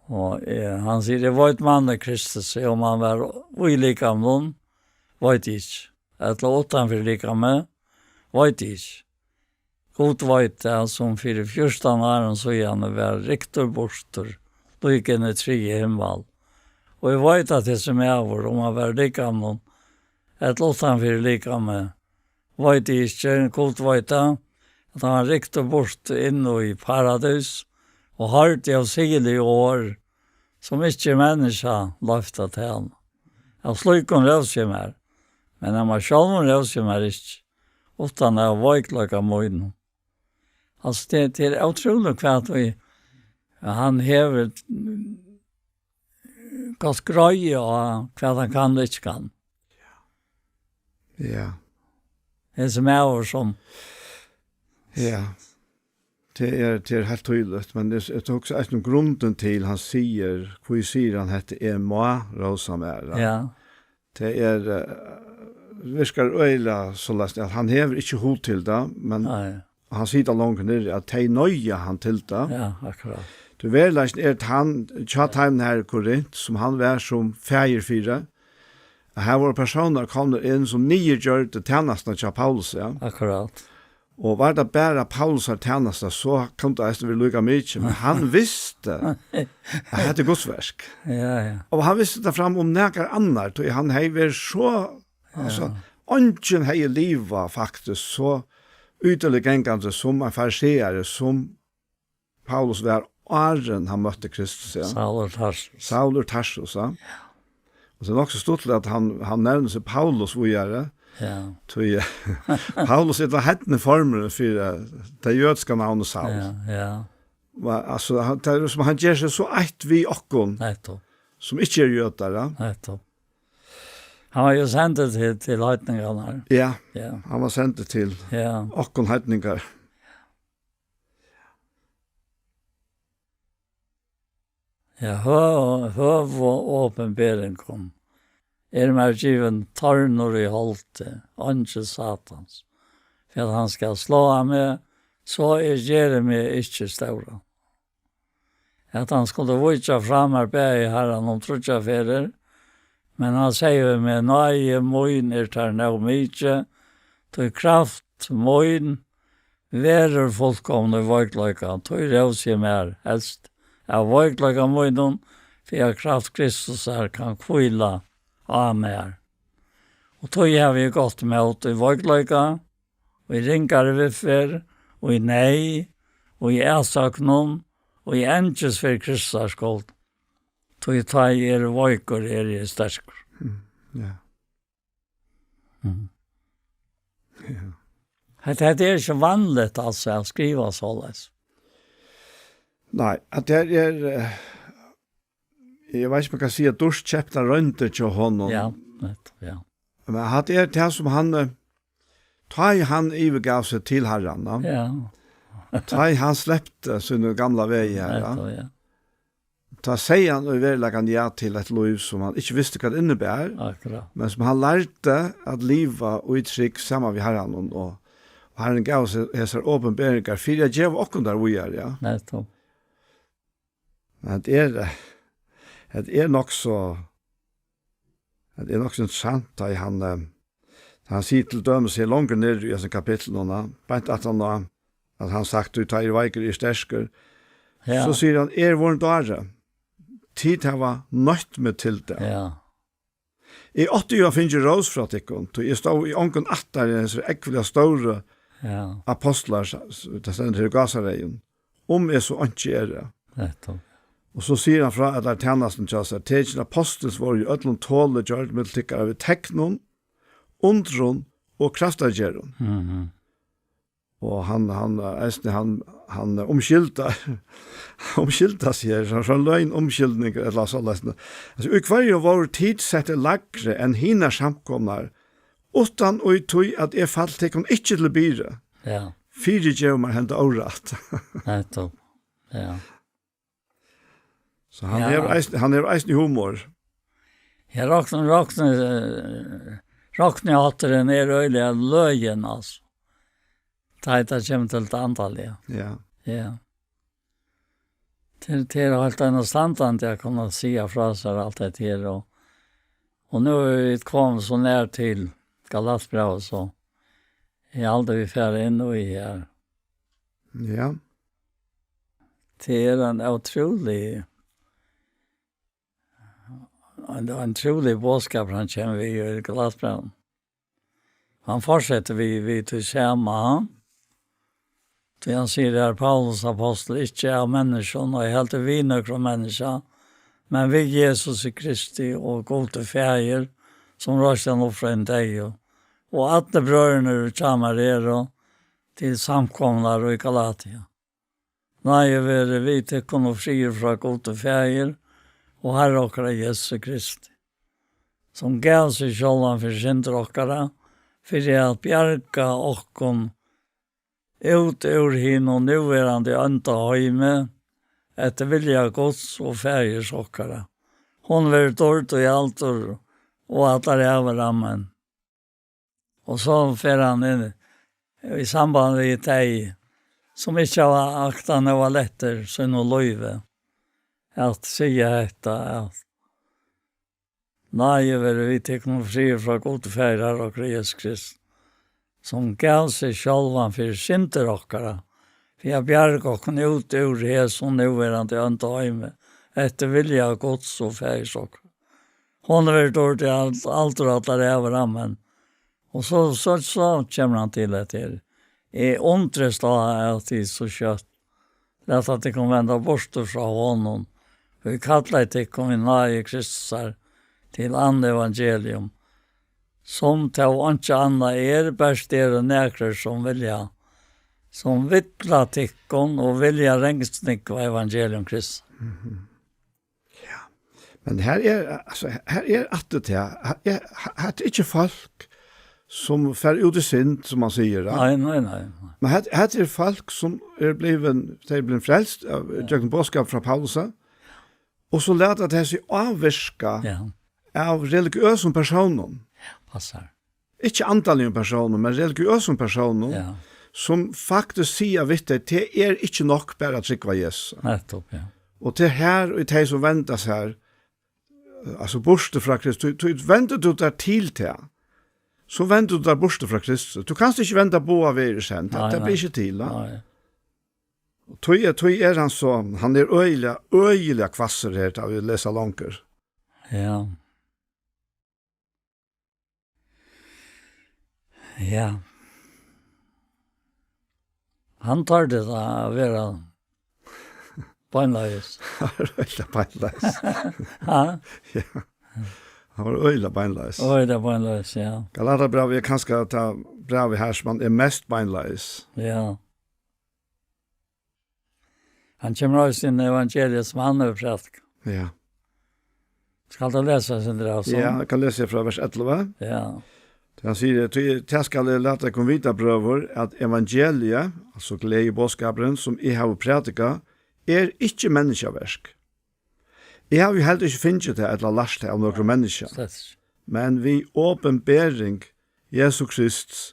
Og, eh, hann sigur, "Eg veit mann er Kristus, og um hann var í likamum, veit eg ikki. Ella uttan fyri likamið, veit eg ikki. Gud veit tað, sum fyri fjúrtan árum síðani var ryktur burtur, líka inn í triðja himmal. Og eg veit, at hesin maður, um hann var í likamum, ella uttan fyri likamið, veit eg ikki, Gud veit tað, at hann var ryktur burtur inn í paradís, og hoyrdi ósigilig orð, sum ikki er menniskja loyvt at tala. Av slíkum revsi eg mær, men av mær sjálvum revsi eg mær ikki, uttan av veikleika mínum." Altso, tað, tað er ótrúligt hvat vit, hann hevur gott greið á, hvat hann kann og ikki kann. Ja. Hesin maður sum Ja. Tað er, tað er heilt týðiligt, men eg, eg tók eisini um grundin til, hann sigur, hví sigur hann hetta, "Eg má revsa mær", ja. Ja. Tað er, eh, virkar øgiliga soleiðis, at hann hevur ikki hug til tað, men Nei. hann sigur longur niðri, at tey noyða hann til tað. Ja, akkurát. Tí veruleikin er tann, hjá teimum her í Korint, sum hann var sum faðir fyri, at her vóru persónar komnir inn, sum niðurgjørdu tænastuna hjá Paulusi, ja. Akkurát. Og var tað bara Paulusar tænasta, so kundi tað eisini verið líka mikið, men hann visti, at hetta er Guds verk. Ja, ja. Og hann visti tað fram um nakar annar, tí hann hevði verið so, altso, ja, eingin hevði livað faktiskt so yvirliggjandi sum ein fariseari, sum Paulus var, áðrenn hann møtti Kristus, ja. Saul úr Tarsus. Saul úr Tarsus, ja. Og so er nokk so stuttligt, at hann, hann nevnir seg Paulus víðari. Ja. Tí, Paulus er tann heidni formurin fyri, eh, tað jødiska navnið Saul. Ja, ja. Va-, altso, hann, tað er sum hann ger seg so eitt við okkum, nettupp, sum ikki eru jødar, ja. Nettupp. Hann var jo sendur til, til heidningarnar. Ja, ja, hann var sendur til, ja, okkum heidningar. Ja, hø-, høvuð opinberingum er mær givin tornur í holdi, eingil Satans, fyri at hann skal sláa meg, so eg geri meg ikki stóran. At hann skuldi víkja frá mær, bað eg Harran um tríggjar ferðir, men hann segði við meg: Náði mín er tær nóg mikið, tí kraft mín verður fullkomin í veikleika, tí rósi eg mær helst av veikleika mínum, fyri at kraft Kristusar kann hvíla á mær. Og tí havi eg gott mót í veikleika, og í ringari viðferð, og í neyð, og í atsóknum, og í angist fyri Kristusar skuld. Tí tá eg eri veikur, eri eg sterkur. Mm, ja. Mm. Ja. Hetta, hetta er ikki vanligt, altso, at skriva soleiðis. Nei, at tað er, eh, eg veit ikki, um man kann siga, dýrt keyptar royndir hjá honum. Ja, nettupp, ja. Men hatta er tað, sum hann, eh, tá ið hann yvirgav seg til Harran, ja. Ja. Tá ið hann slepti síni gamla veg her, ja. Nettupp, ja. Tá segði hann í veruleikanum ja til eitt lív, sum hann ikki visti, hvat innibar, akkurát, men sum hann lærdi at liva í trúgv saman við Harranum, og, og Harrin gav seg hesar opinberingar fyri at geva okkum tær víðari, ja. Nettupp. Men hetta er, hetta er nokk so, hetta er nokk so interessant, tá ið hann, eh, hann sigur til dømis her longur niðri í hesum kapitlinum, beint aftan á, at hann sagt: Tí tá eg eri veikur, eri eg sterkur. Ja. So sigur hann: Eg eri vorðin dári. Tit hava noytt meg til tað. Ja. Eg átti jú at fingið rós frá tykkum, tí eg stóð í ongum ættari í hesari ógvuliga stóru, ja, apostlar, s-, s-, tað stendur her í gásareyðum, um eg so einki eri. Nettupp. Og so sigur hann frá, at har tænastan hjá sær, tekin apostils, vóru í øllum toli gjørd millum tykkara við teknum, undrum og kraftargerðum. Mhm. Og hann, hann, eh, eisini, hann, hann, eh, umskyldar, umskyldar seg her, so, so ein løgn umskyldning, ella soleiðis. Altso, í hvørjum vóru tit settir lægri enn hinar samkomurnar, uttan í tí at eg fall tykkum ikki til byrði. Ja. Fyrigev mær henda órætt. Nettupp. Ja. So hann, ja, hevur eisini, hann hevur eisini humor. Ja, rokni-, rokni-, eh, roknihátturin er øgiliga løgin, altso. Tá ið tað kemur til tað andaliga. Ja. Ja. Tað, tað er heilt einastandandi at kunna siga frá sær alt hetta her, og, og nú eru vit komin so nær til Galatbrævið, so eg haldi, vit fara inn í her. Ja. Tað er ein ótrúlig, ein, ein ótrúlig boðskapur, hann kemur við í Galatbrævinum. Hann fortsetir við, við tí sama, tí hann sigur her, Paulus, ápostul, ikki av menniskjum, og eg haldi við nøkrum menniskja, men við Jesusi Kristi og Gudi Faðir, sum reisti hann upp frá hinum deyðu, og allir brøðurnir, ið hjá mær eru, til samkomurnar í Galatia. Náði veri við tykkum og friður frá Gudi Faðir og Harra okkara Jesu Kristi, sum gav seg sjálvan fyri syndir okkara, fyri at bjarga okkum út úr hinum núverandi ónda heimi, eftir vilja Guds og Faðirs okkara. Hon verður dýrd í aldur og allar ævir. Amen. Og so fer hann inn í samband við tey, sum ikki hava aktað nóg væl eftir sínum lívi. at siga hetta, at náði verið við tykkum, friður frá Gudi Faðir, Harra okkara Jesu Krist, sum gav seg sjálvan fyri syndir okkara, fyri at bjarga okkum út úr hesum núverandi ónda heimi, eftir vilja Guds og Faðirs okkara. Honum verður dýrd í ald-, aldur allar ævir. Amen. Og so, so, so kemur hann til at her. Eg undrist á, at tit so skjótt lata tykkum venda burtur frá honum, ið kallaði tykkum í náði Kristusar til annað evangelium, sum tó einki annað er, bert eru nakrir, sum vilja, sum villa tykkum og vilja rengsnúgva evangelium Krists. Mhm. Ja. Men her er, altso, her er aftur til, her er, her er ikki fólk, sum fer út í synd, sum man sigur, ja. Nei, nei, nei, nei. Men her, her er fólk, sum er blivin, tey er blivin frelst av, ja, gjøgnum boðskap frá Paulusi, og so lata tey seg ávirka, ja, av religiøsum persónum. Passar. Ikki andaligum persónum, men religiøsum persónum, ja, sum faktiskt siga við tey, tað er ikki nokk bara at trúgva Jesus. Nettopp, ja. Og tað er her, og tey sum venda sær, altso, burtur frá Kristus, tú, tú vendir tú tær til tað, so vendir tú tær burtur frá Kristus. Tú kanst ikki venda báðar vegir í senn, tað, nei, tað ber nei, ikki til, va? Nei. Og tí er, tí er hann so, hann er øgiliga, øgiliga hvassur her, tá vit lesa longur. Ja. Ja. Hann tordi tað at vera beinleiðis. Hann var øgiliga beinleiðis. Ha? Ja. Hann var øgiliga beinleiðis. Øgiliga beinleiðis, ja. Galatarabrævið er kanska tað brævið her, sum hann er mest beinleiðis. Ja. Hann kemur eisini inn í evangeliið, sum hann hevur prædikað. Ja. Skal tú lesa, Sindri, av Ja, eg kann lesa frá vers ellivu. Ja. Hann sigur, tí, tað skal eg lata tykkum vita, brøður, at evangeliið, altso gleðiboðskapurin, sum eg havi prædikað, er ikki menniskjaverk. Eg havi heldur ikki fingið tað ella lært tað av nøkrum menniskja. Slett. Men við opinbering Jesu Krists,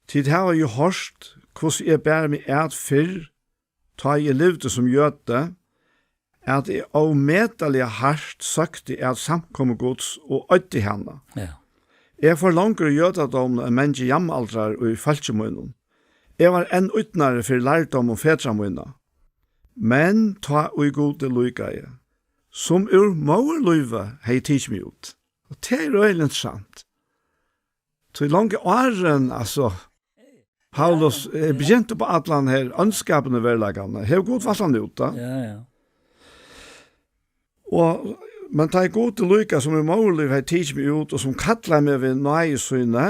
tit hava jú hoyrt, hvussu eg bar meg at fyrr, tá eg livdi sum jødi, at eg ómetaliga hart søkti at samkomu Guds og oyddi hana. Ja. Eg fór longur í jødadóminum enn mangir jamaldrar í fólki mínum. Eg var enn ídnari fyri lærdómum fedra mína. Men tá ið Gudi líkaði, sum úr móðurlívi hevði tikið meg út. Og tað er øgiliga interessant. Tí longu áðrenn, altso, Paulus, eh, begynti upp á allan her óndskapin og veruleikan. Hevur Gud valt hann út, tá? Ja, ja. Og, men tá ið Gud líka sum í móðurlívi hevði tikið meg út, og sum kallaði meg við náði síni,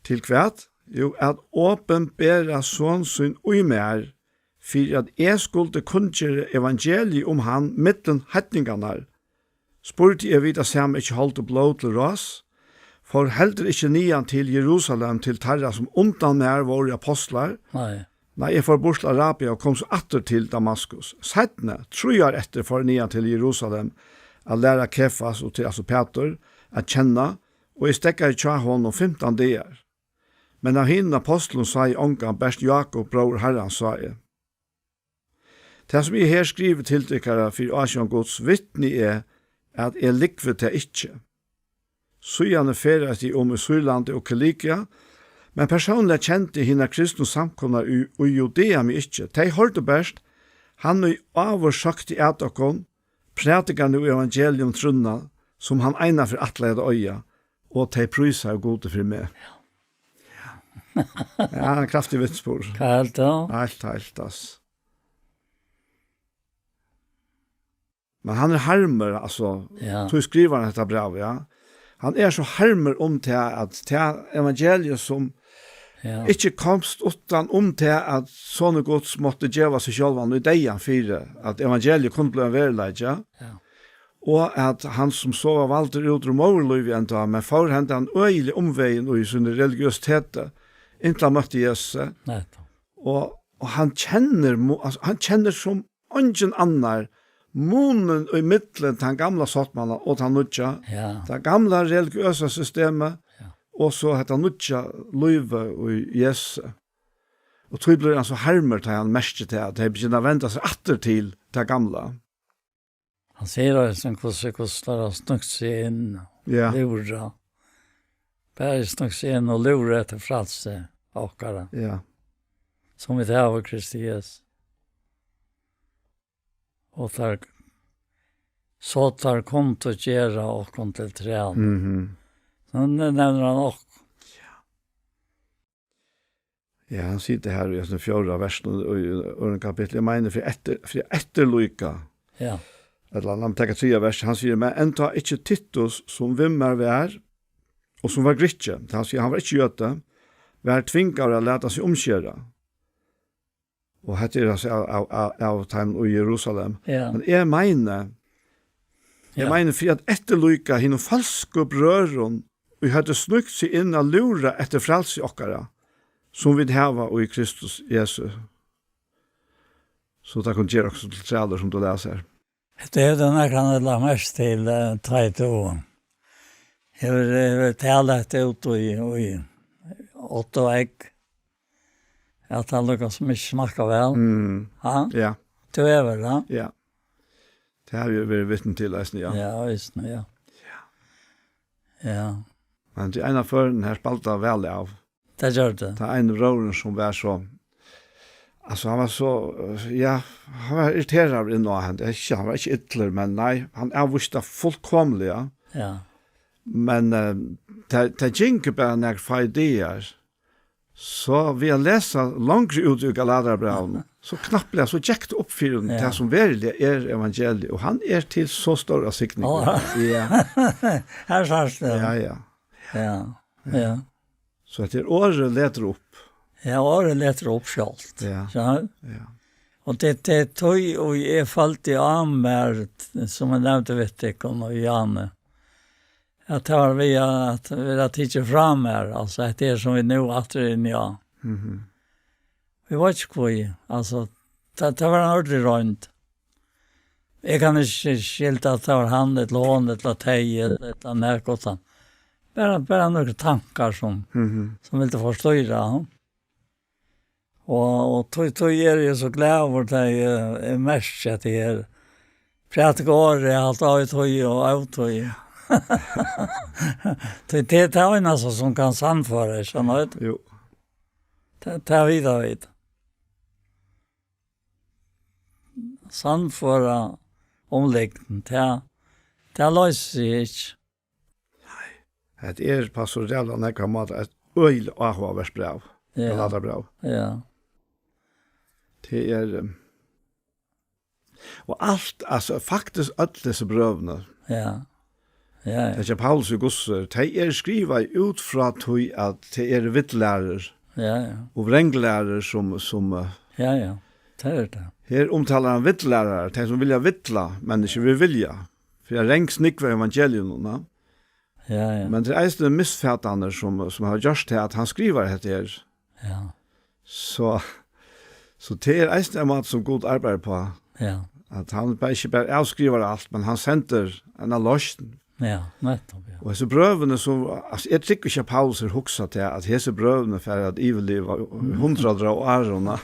til hvat? Jú, at opinbera son sín í mær, fyri at eg skuldi kunngera evangeliið um hann millum heidningarnar, spurdi eg við tað sama ikki hold og blóð til ráðs, fór heldur ikki niðan til Jerusalem til teirra, sum undan mær vóru apostlar. Nei. Nei, eg fór burt til Arabia og kom so aftur til Damaskus. Seinni, trý ár eftir, fór eg niðan til Jerusalem at læra Kefas og til, altso, Pætur, at kenna, og eg steðgaði hjá honum fimtan dagar. Men av hinum apostlunum sá eg ongan, bert Jákup, bróður Harrans, sá eg. Tað, sum eg her skrivi til tykkara fyri ásjón Guds, vitni eg, at eg lúgvi tað ikki. Síðani ferðaðist eg um í Sýrlandi og Kilikia, men persónliga kendi hinar kristnu samkomurnar í, í Judea meg ikki. Tey hoyrdu bert, hann ið áður søkti at okkum, prædikar nú evangelium trúnna, sum hann einaferð ætlaði at oyða, og tey prísaðu Gudi fyri meg. Ja, ein kraftigur vitnisburður. Hvat helt tú? Heilt, heilt, ass. Men hann er harmur, altso, ja, tí skrivar hann hetta brævið, ja. Hann er so harmur um tað, at tað evangelium sum ja, ikki komst uttan um tað, at Sonur Guds mátti geva seg sjálvan í deyðan fyri, at evangeliið kundi blíva ein veruleiki. Ja. Og at hann sum so var valdur út úr móðurlívi enntá, men fór hendan øgiliga umvegin í síni religiøsiteti, inntil hann møtti Jesusi. Nettupp. Og, og hann kennir, mu-, altso, hann kennir sum eingin annar munin í millum tann gamla sáttmálan og tann nýggja. Ja. Tað gamla religiøsa systemið, ja, og so hetta nýggja lívið í Jesusi. Og tí blívur hann so harmur, tá hann merkir tað, at tey begynna at venda sær aftur til tað gamla. Hann sigur eisini, hvussu, hvussu teir hava snøgt seg inn, ja, lúra. Bara snøgt seg inn og lúra eftir frælsi okkara, ja, sum vit hava í Kristi Jesu. Og teir, so teir kundu gera okkum til træl. Mhm. So nevnir hann okkum. Ja, hann sigur her í hesum fjórða versinum í, í øðrum kapitli. Eg meini, fyri eftir, fyri eftirlíka. Ja. Ella, lat meg taka triðja vers. Hann sigur, men enntá ikki Titus, sum við mær var, og sum var grikki, tað vil siga, hann var ikki jødi, var tvingaður at lata seg umskera. Og hetta er, altso, av, av, av, av teimum í Jerusalem. Ja. Men eg meini, eg, ja, meini, fyri at eftirlíka hinum falsku brøðrum, ið høvdu snøgt seg inn at lúra eftir frælsi okkara, sum vit hava í Kristus Jesu. So tað kunnu gera okkum til trælir, sum tú lesur her. Hetta hevur tú nakrantíð lagt merki til, eh, tá ið tú hevur, hevur talað hetta út í, í átt og egg. At tað líkasum ikki smakkar væl. Mm. Ha? Ja. Tú hevur, ha? Ja. Tað havi eg verið vitni til eisini, ja. Ja, eisini, ja. Ja. Men til ein av førunum her spældi tað væl av. Tað gjørdi tað. Tað ein brøðurin sum var so, altso, hann var so, eh, ja, hann var irriteraður inn á hann. Ikki, hann var ikki illur, men nei, hann avvísti tað fullkomiliga. Ja. Men, eh, tað, tað gingu bara nakrir fáir dagar. So við at lesa longri út í Galatiabrævinum, so knappliga, so gekk tað upp fyri honum, ja, tað sum veruliga er evangeliið, og hann er til so stóra signing. Á. Ja. Her sært tú. Ja, ja. Ja, ja. So hetta er orðið letur upp. Ja, orðið letur upp sjálvt. Ja. Ja. Og tað, tað er tí, og eg følti á mær, sum eg nevndi við tykkum og Jane, at tað var við at vera tikið frá mær, altso, hetta er sum vit nú aftur eru inni á. Mhm. Eg veit ikki hví, altso, tað, tað var ein ordentlig roynd. Eg kann ikki skilja at tað var hann, ella hon, ella tey, ella, ella nakað uttan. Bara, bara nøkur tankar sum, mhm, sum vildi forstýra, ja. Og, og tí, tí eri eg so glaður, tá eg, eg merki at eg er prædika orðið, eg haldi á í tí og av tí. Tí tað er tað einasta sum kann sannføra, skilur tú? Jú. Tað, tað vita vit. Sannføra um lygn, tað, tað loysir seg ikki. Nei. Hetta er pastoralt á nógvar mátar eitt øgiliga áhugavert bræv. Ja. Galatiabræv. Ja. Tað er, um, og alt, altso, faktiskt øll hesi brøvini. Ja. Ja, ja. Tað er Paulus og Gussur, tey eru skrivað út frá tí at tey eru villærur. Ja, ja. Og vranglærur sum, sum, eh, ja, ja. Tað er tað. Her umtalar hann villilærarar, tey sum vilja villa menniskju við vilja. Fyri at rangsnúgva evangelium, na? Ja, ja. Men tað er eisini misfatanir sum, sum hava gjørt tað at hann skrivar hetta her. Ja. So, so tað er eisini ein máti sum Gud arbeiðir uppá. Ja. At hann bara, ikki bara avskrivar alt, men hann sendir eina loysn. Ja, nettupp, ja. Og hesi brøvini, so, altso, eg trúgvi ikki at Paulus hevur hugsað tað, at hesi brøvini fara at yvirliva hundrað ár, na?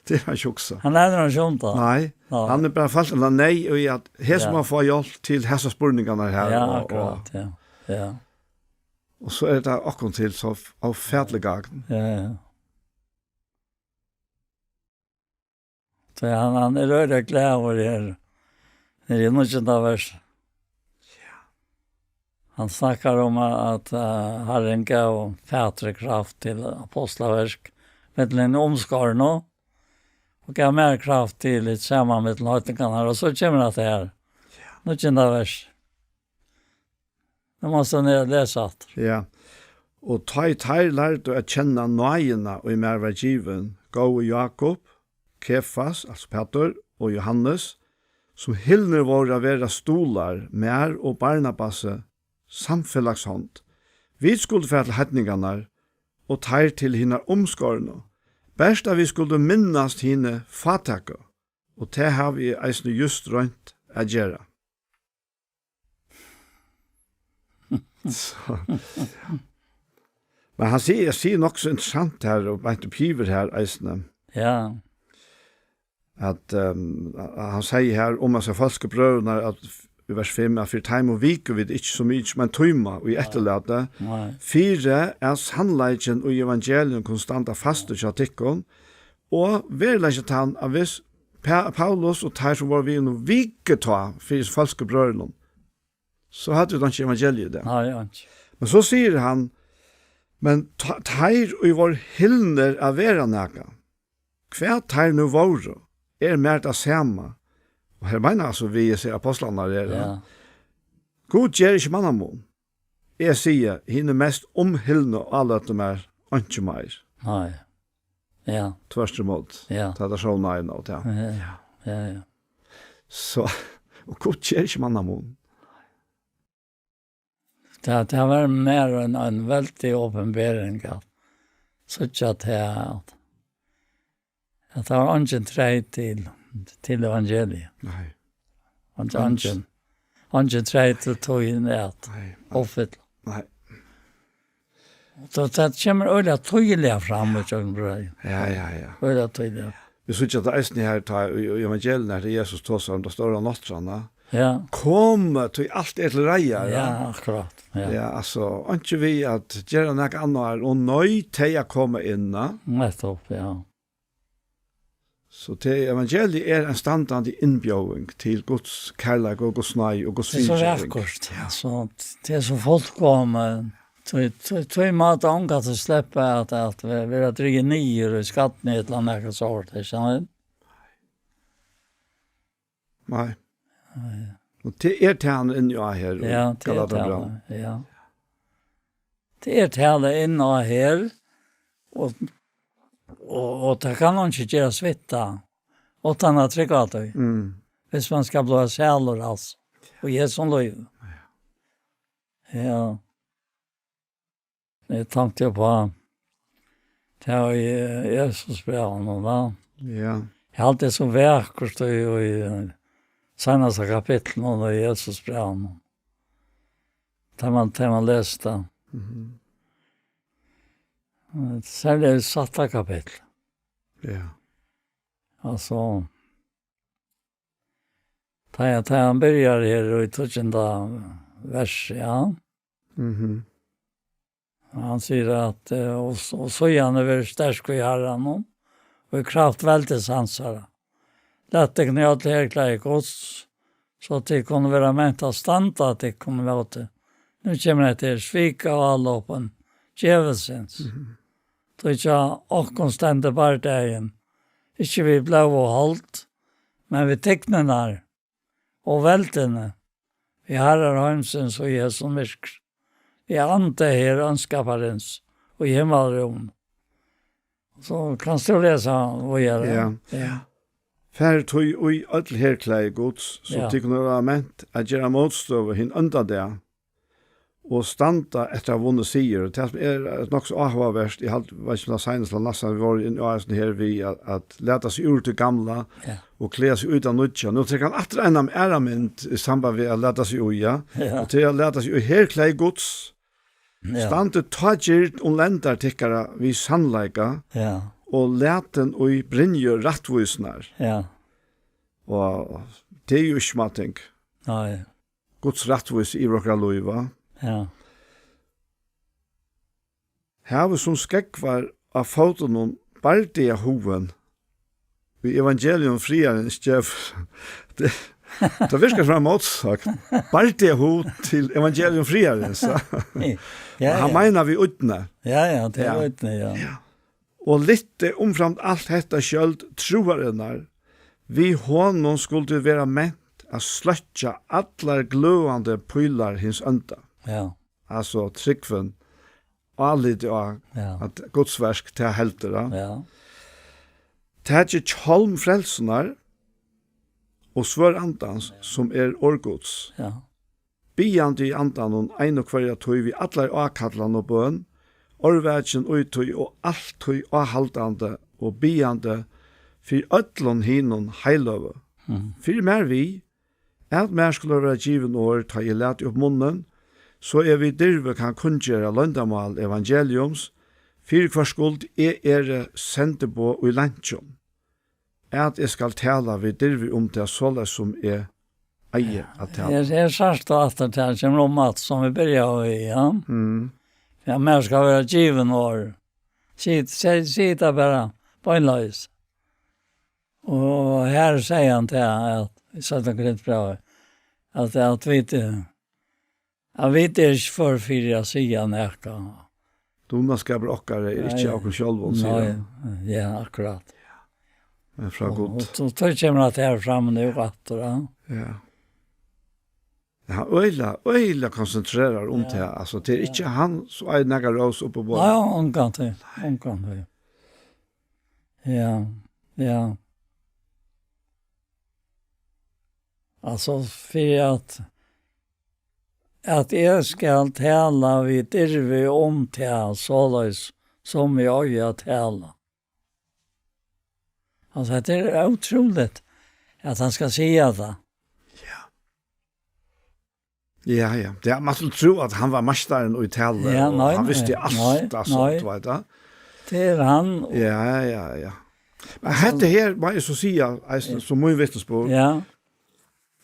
Tað er hann ikki hugsað. Hann nevnir hann ikki um tað. Nei, nei. Hann er bara fast, hann er nei í at her, ja, sum hann fær hjálp til hesar spurningarnar her, ja, og, og akkurát, ja. Ja. Og so er tað okkum til so f-, ófatiligt gagn. Ja, ja. So hann, hann er øgiliga glaður her, her í níggjunda vers. Ja. Hann snakkar um at, at, eh, Harrin gav Pætri kraft til apostlaverk, millum hini umskornu, og gav mær kraft til hitt sama millum heidningarnar, og so kemur hatta her. Ja. Níggjunda vers. Nú mást tú niður og lesa aftur. Ja. Og tá ið teir lærdu at kenna náðina, ið mær var givin, góvu Jákup, Kefas, altso Pætur, og Jóhannes, sum hildnir vóru at vera stuðlar mær og Barnabasi, samfelagshond. Vit skuldu fara til heidningarnar, og teir til hinar umskornu. Bert at vit skuldu minnast hini fátæku, og tað havi eg eisini júst roynt at gera. So. Men hann sigur, hann sigur nokk so interessant her, og beint upp yvir her eisini. Ja. at, ehm, hann sigur her um hesar følsku brøðurnar, at í vers fimm, at fyri teimum viku vit ikki so mikið sum ein tíma í eftirlæti, Nei. fyri at sannleikin í evangelium kunnu standa fastur hjá tykkum, og veruleikin tann, at hvis Pa-, Paulus og teir, sum vóru við honum, viku tá fyri følsku brøðrunum, so høvdu vit einki evangelium í dag. Nei, einki. Men so sigur hann, men ta-, teir, ið vóru hilnir at vera nakað, hvat teir nú vóru, er mær tað sama. Og her meinar hann so við, eg sigi, apostlarnar eru. Ja. Gud ger ikki mannamun. Eg sigi, hinir mest umhilnu áløtu mær einki meir. Nei. Ja. Tvørturímóti. Ja. Tá tað sovnaði nóg, ja. Ja, ja, ja. So, og Gud ger ikki mannamun. Tað, tað var mær ein, ein veldig opinbering at síggja tað, at, at tað var eingin treyt til, til evangeliið. Nei. Eingin, Eingin. eingin, eingin treyt til tíðina at Nei. uppfylla. Nei. Og tað, tað kemur øgiliga týðiliga fram í gjøgnum brøðin. Ja, ja, ja. Øgiliga týðiliga. Vit síggja tað eisini her, tá í, í evangelium, har Jesus tosar um ta stóra nátturðan. Ja. Kom, tí alt er til reiðar, Ja, ja. akkurát. Ja. Ja, altso, einki við at gera nakað annað, og noyð tey at koma inn, ja. Nettopp, ja. So tað evangeliið er ein standandi innbjóðing til Guds kærleika og Guds náði og Guds Tað er so fyrigevingar. vakurt. Ja. So, tað er so fullkomið. Tí, tí, tí má tað onga til sleppa at, at ve-, vera drigið niður í skarnið ella nakað sort, ikki sant? Nei. Nei. Og tað er tað hann er inni á her í Ja, tað er Galatiabrævinum. tað, ja. Tað er tað hann er inni á her, og, og, og tað kann hann ikki gerast við tað, uttan at trúgva á tað. Mm. Hvis man skal blíva sælur, altso, og Jesu lív. Ja. Eg tenkti uppá tað í Efesusbrævinum, va? Ja. Eg haldi tað so vakurt í, í seinasta kapitlinum í Efesusbrævinum. Tá man, tá man lesur tað. Mhm. Serliga í sætta kapitli. Ja. Altso, tá, tá hann byrjar her í tíggjunda vers, ja. Mhm. Og hann sigur at, eh, og, og síðani verið sterk í Harranum, og í kraft veldis hansara. Lat tykkum í øll herklæði Guds, so tit kunnu vera ment at standa tykkum ímóti. Nú kemur hetta her, svika og álopum djevulsins. Mhm. Tí hjá okkum stendur bardagin, ikki við blóð og hold, men við tignirnar og veldini, við harrar heimsins og í hesum myrkri, við anda her óndskaparins og í himmalrúm. So kanst tú lesa víðari. Ja. Ja. Farið tí í øll herklæði Guds, so Ja. tit kunnu vera ment at gera mótstøðu hin ónda dag, og standa eftir at hava vunnið sigur. Og tað sum er, eh, nokk so áhugavert, eg haldi, veit ikki um tað seinast ella næstan, vit vóru inn á eisini her við at, at lata seg úr tí gamla Ja. og klæða seg í tað nýggja. Nú tekur hann aftur eina aðra mynd í samband við at lata seg í, ja. Ja. Og til at lata seg í herklæði Guds. Ja. Standið tá gird um lendar tykkara við sannleika, Ja. og latin í brynju rættvísinnar. Ja. Og tað er jo ikki småting. Nei. Guds rættvísi yvir okkara lív, va? Ja. Havið sum skógvar á fótunum bardagahugin í evangelium friðarins gevur. Tað, tað virkar sum ein mótsøgn. Bardagahug til evangelium friðarins, ja. Ja, Hann ja. meinar við unnið. Ja, ja, tað er Ja. unnið, ja. Ja. Og lyfti umframt alt hetta skjøld trúarinnar, við honum skuldu vera ment at sløkkja allar gløðandi pílar hins ónda. Ja. Altso, trúgvin, álitið á Ja. at Guds verk, tað heldur, ja. Ja. Takið hjálm frelsunnar og svørð andans, sum er orð Guds. Ja. Biðjandi í andanum eina og hvørja tíð við allari ákallan og bøn, ørvakin í tí og altíð áhaldandi og biðjandi fyri øllum hinum heiløgu. Mhm. Fyri mær við, at mær skulu vera givin orð, tá eg lati upp munnin, so eg við dirvi kann kunngera loyndarmál evangeliums, fyri hvørs skuld eg eri sendiboð í leinkjum. at eg skal tala við dirvi um tað, soleiðis sum eg eigi at tala. Her, her sært tú aftur til, kemur um at, sum vit byrjaðu við, ja. Mm. Ja, mær skal vera givin orð. Sig, sig, sig tað bara beinleiðis. Og her sigur hann til, at, í seinna Korintbrævi, at, at vit, eh, at vit eru ikki før fyri at siga nakað. Dugnaskapur okkara er ikki av okkum sjálvum, sigur hann. Nei, ja, akkurát. Men frá Gud. Og, og, og tað kemur at her fram nú aftur, ja. Ja. Ja, øgiliga, øgiliga konsentreraður um tað. Altso, tað er ikki hann sum eigur nakar rós upp á borð. Nei, ongantíð, ongantíð. Ja, ja. Altso, fyri at, at eg skal tala við dirvi um tað, soleiðis sum eg eigi at tala. Altso, hetta er ótrúligt, at hann skal siga tað. Ja. Ja, ja. Ja, man skuldi trúð, at hann var meistarin í tali, ja, og nei, hann visti nei, alt, nei, alt, nei. Veit tú. Tað er hann. Ja, ja, ja. Men hetta her, má eg so siga, eisini, ja, sum mín vitnisburð. Ja.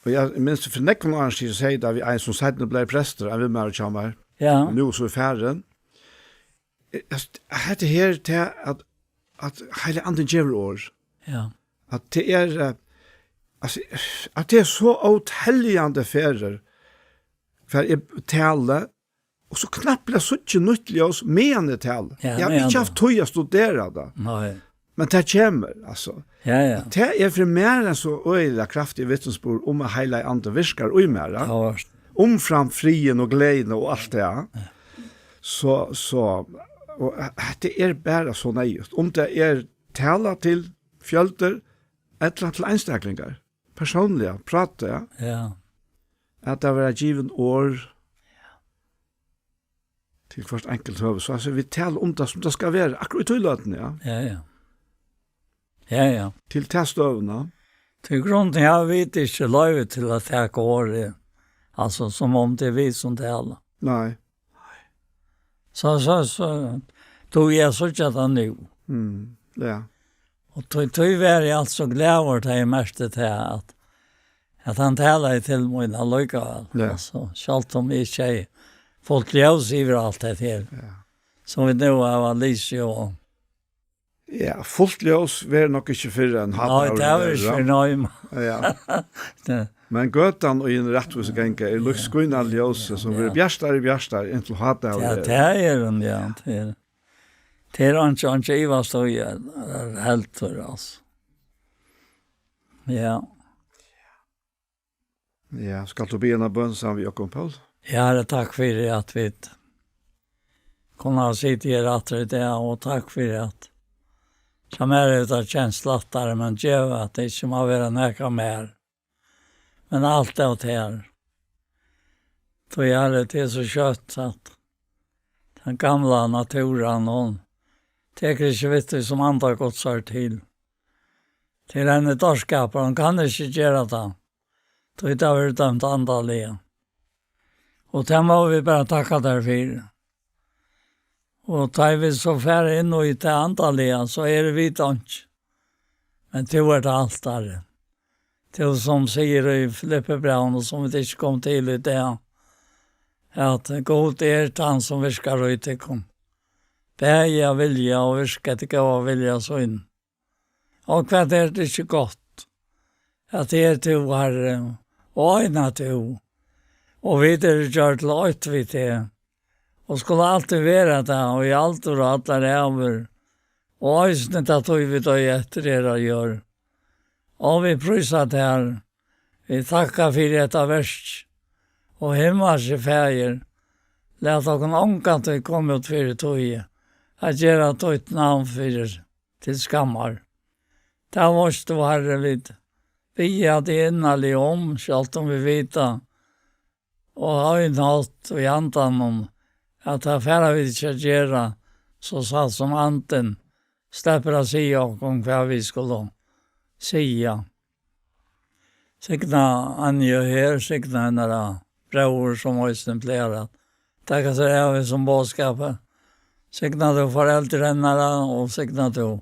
Og eg minnist, fyri nógvum árum síðan, eg segði tað við ein, sum seinni bleiv prestur, ein vinmaður hjá mær. Ja. Og nú so er farin. Eh, altso, hetta her, tað at, at Heilagi Andin gevur orð. Ja. At tað er, eh, altso, at tað er so óteljandi ferðir, hvar eg tali, og so knappliga síggi nýtt ljós, meðan eg tali. Ja, eg havi ikki havt tíð at studera tað. Nei. Men tað kemur, altso. Ja, ja. Tað er fyri mær ein so øgiliga kraftigur vitnisburður um, at Heilagi Andin virkar í mær, ja. Ja, veist. Umframt friðin og gleðina og alt tað. Ja. So, so, og hetta er bara so neyðugt. Um tað er tala til fjøldir, ella til einstaklingar. Persónliga, práta, ja. Ja. At tað verða givin orð til hvørt enkelt høvi. So, altso, vit tala um tað, sum tað skal vera, akkurát í tí løtuni, ja. Ja, ja. Ja, ja. Til ta støðuna. Tí grundini hava vit ikki loyvi til at taka orðið, altso, sum um tað er vit, sum tala. Nei. So, so, so, tú, eg síggi tað nú. Mm, ja. Og tí, tí var eg altso glaður, tá eg merkti tað, at, at hann talaði til mín allíkavæl. Ja. Altso, sjálvt um eg ikki hevði fult ljós yvir alt hetta her. Ja. Sum vit nú hava lisið og Ja, fult ljós verður nokk ikki fyrr enn hátt. Nei, tað er ikki fyrr, nei. Ja. Tað Men gøtan, og í ein rættvísi ganga, er líkskínandi ljósi, sum verður bjartari og bjartari, inntil hádagur er. Ja, tað er hon, ja, tað er. Tað er einki, einki ivast í, eh, heldur, altso. Ja. Ja, skalt tú biðja eina bøn saman við okkum, Poul? Ja, Harri, takk fyri at vit kunnu sita her aftur í dag, og takk fyri at hjá mær er tað kensla lættari, men gev at tað ikki má vera nakað meir. Men alt av tær. Tí, Harri, tað er so skjótt at tann gamla náttúran, hon tekur ikki við tí sum anda Guds er til. Til henni dárskapar, hon kann ikki gera tað. Tí tað verður dømt andaliga. Og tað má vit bara takka tær fyri. Og tá vit so fara inn í tað andaliga, so eru vit einki. Men tú ert alt, Harri. Tú sum sigur í Filippibrævinum, sum vit ikki koma til í dag, at Gud er tann sum virkar í tykkum. Bæði at vilja og virka eftir góða vilja sín. Og hvat er tað ikki gott, at tað er tú, Harri, og eina tú, og vit eru gjørd til eitt við teg, og skulu altíð vera tað, og í aldur og allar ævir, og eisini ta tíð vit eiga eftir her á jørð. Og vit prísa tær, vit takka fyri hetta verk, og himmalski Faðir, lat okkum ongantíð koma út fyri tí, at gera títt navn fyri til skammar. Tað veitst tú, Harri, vit biðja teg innarliga um, sjálvt um vit vita, og á ein hátt í andanum, at tað fara vit ikki at gera, so satt sum Andin sleppur at siga okkum, hvat vit skulu siga. Signa Anju her, signa hennara bróður, sum eisini plagar at taka sær av hesum boðskapi. Signa tú foreldur hennara, og signa tú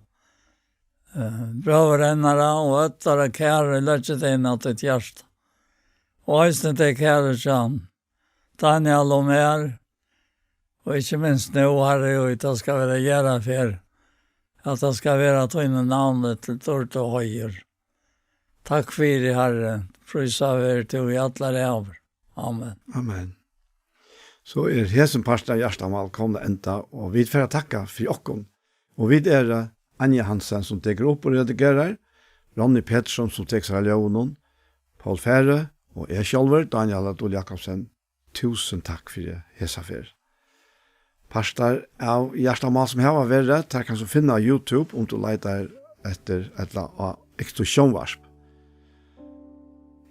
eh, brøður hennara og øll teirra kæru, leggi tey inn á títt hjarta. Og eisini tey kæru hjá Daniel og mær, og ikki minst nú, Harri, og tað skal vera jarðarferð, at tað skal vera tíni navni til dýrd og heiður. Takk fyri, Harri. Prísað veri tú í allar ævir. Amen. Amen. So er hesin partur av Hjartamál komin at enda, og vit fara at takka fyri okkum. Og vit eru Anja Hansen, sum tekur upp og redigerar, Ronny Petersson, sum tekur sær av ljóðinum, Poul Færø og eg sjálvur, Daniel Adol Jakobsen. Túsund takk fyri hesa ferð. Partar av Hjartamál sum hava verið, tær kanst tú finna á YouTube, um tú leitar eftir ella á Ekstra Sjónvarp.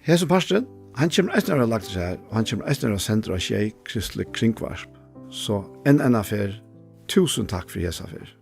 Hesin parturin, hann kemur eisini at vera lagdur her, og hann kemur eisini at vera sendur á Sjey Kristlig Kringvarp. So enn eina ferð, túsund takk fyri hesa ferð.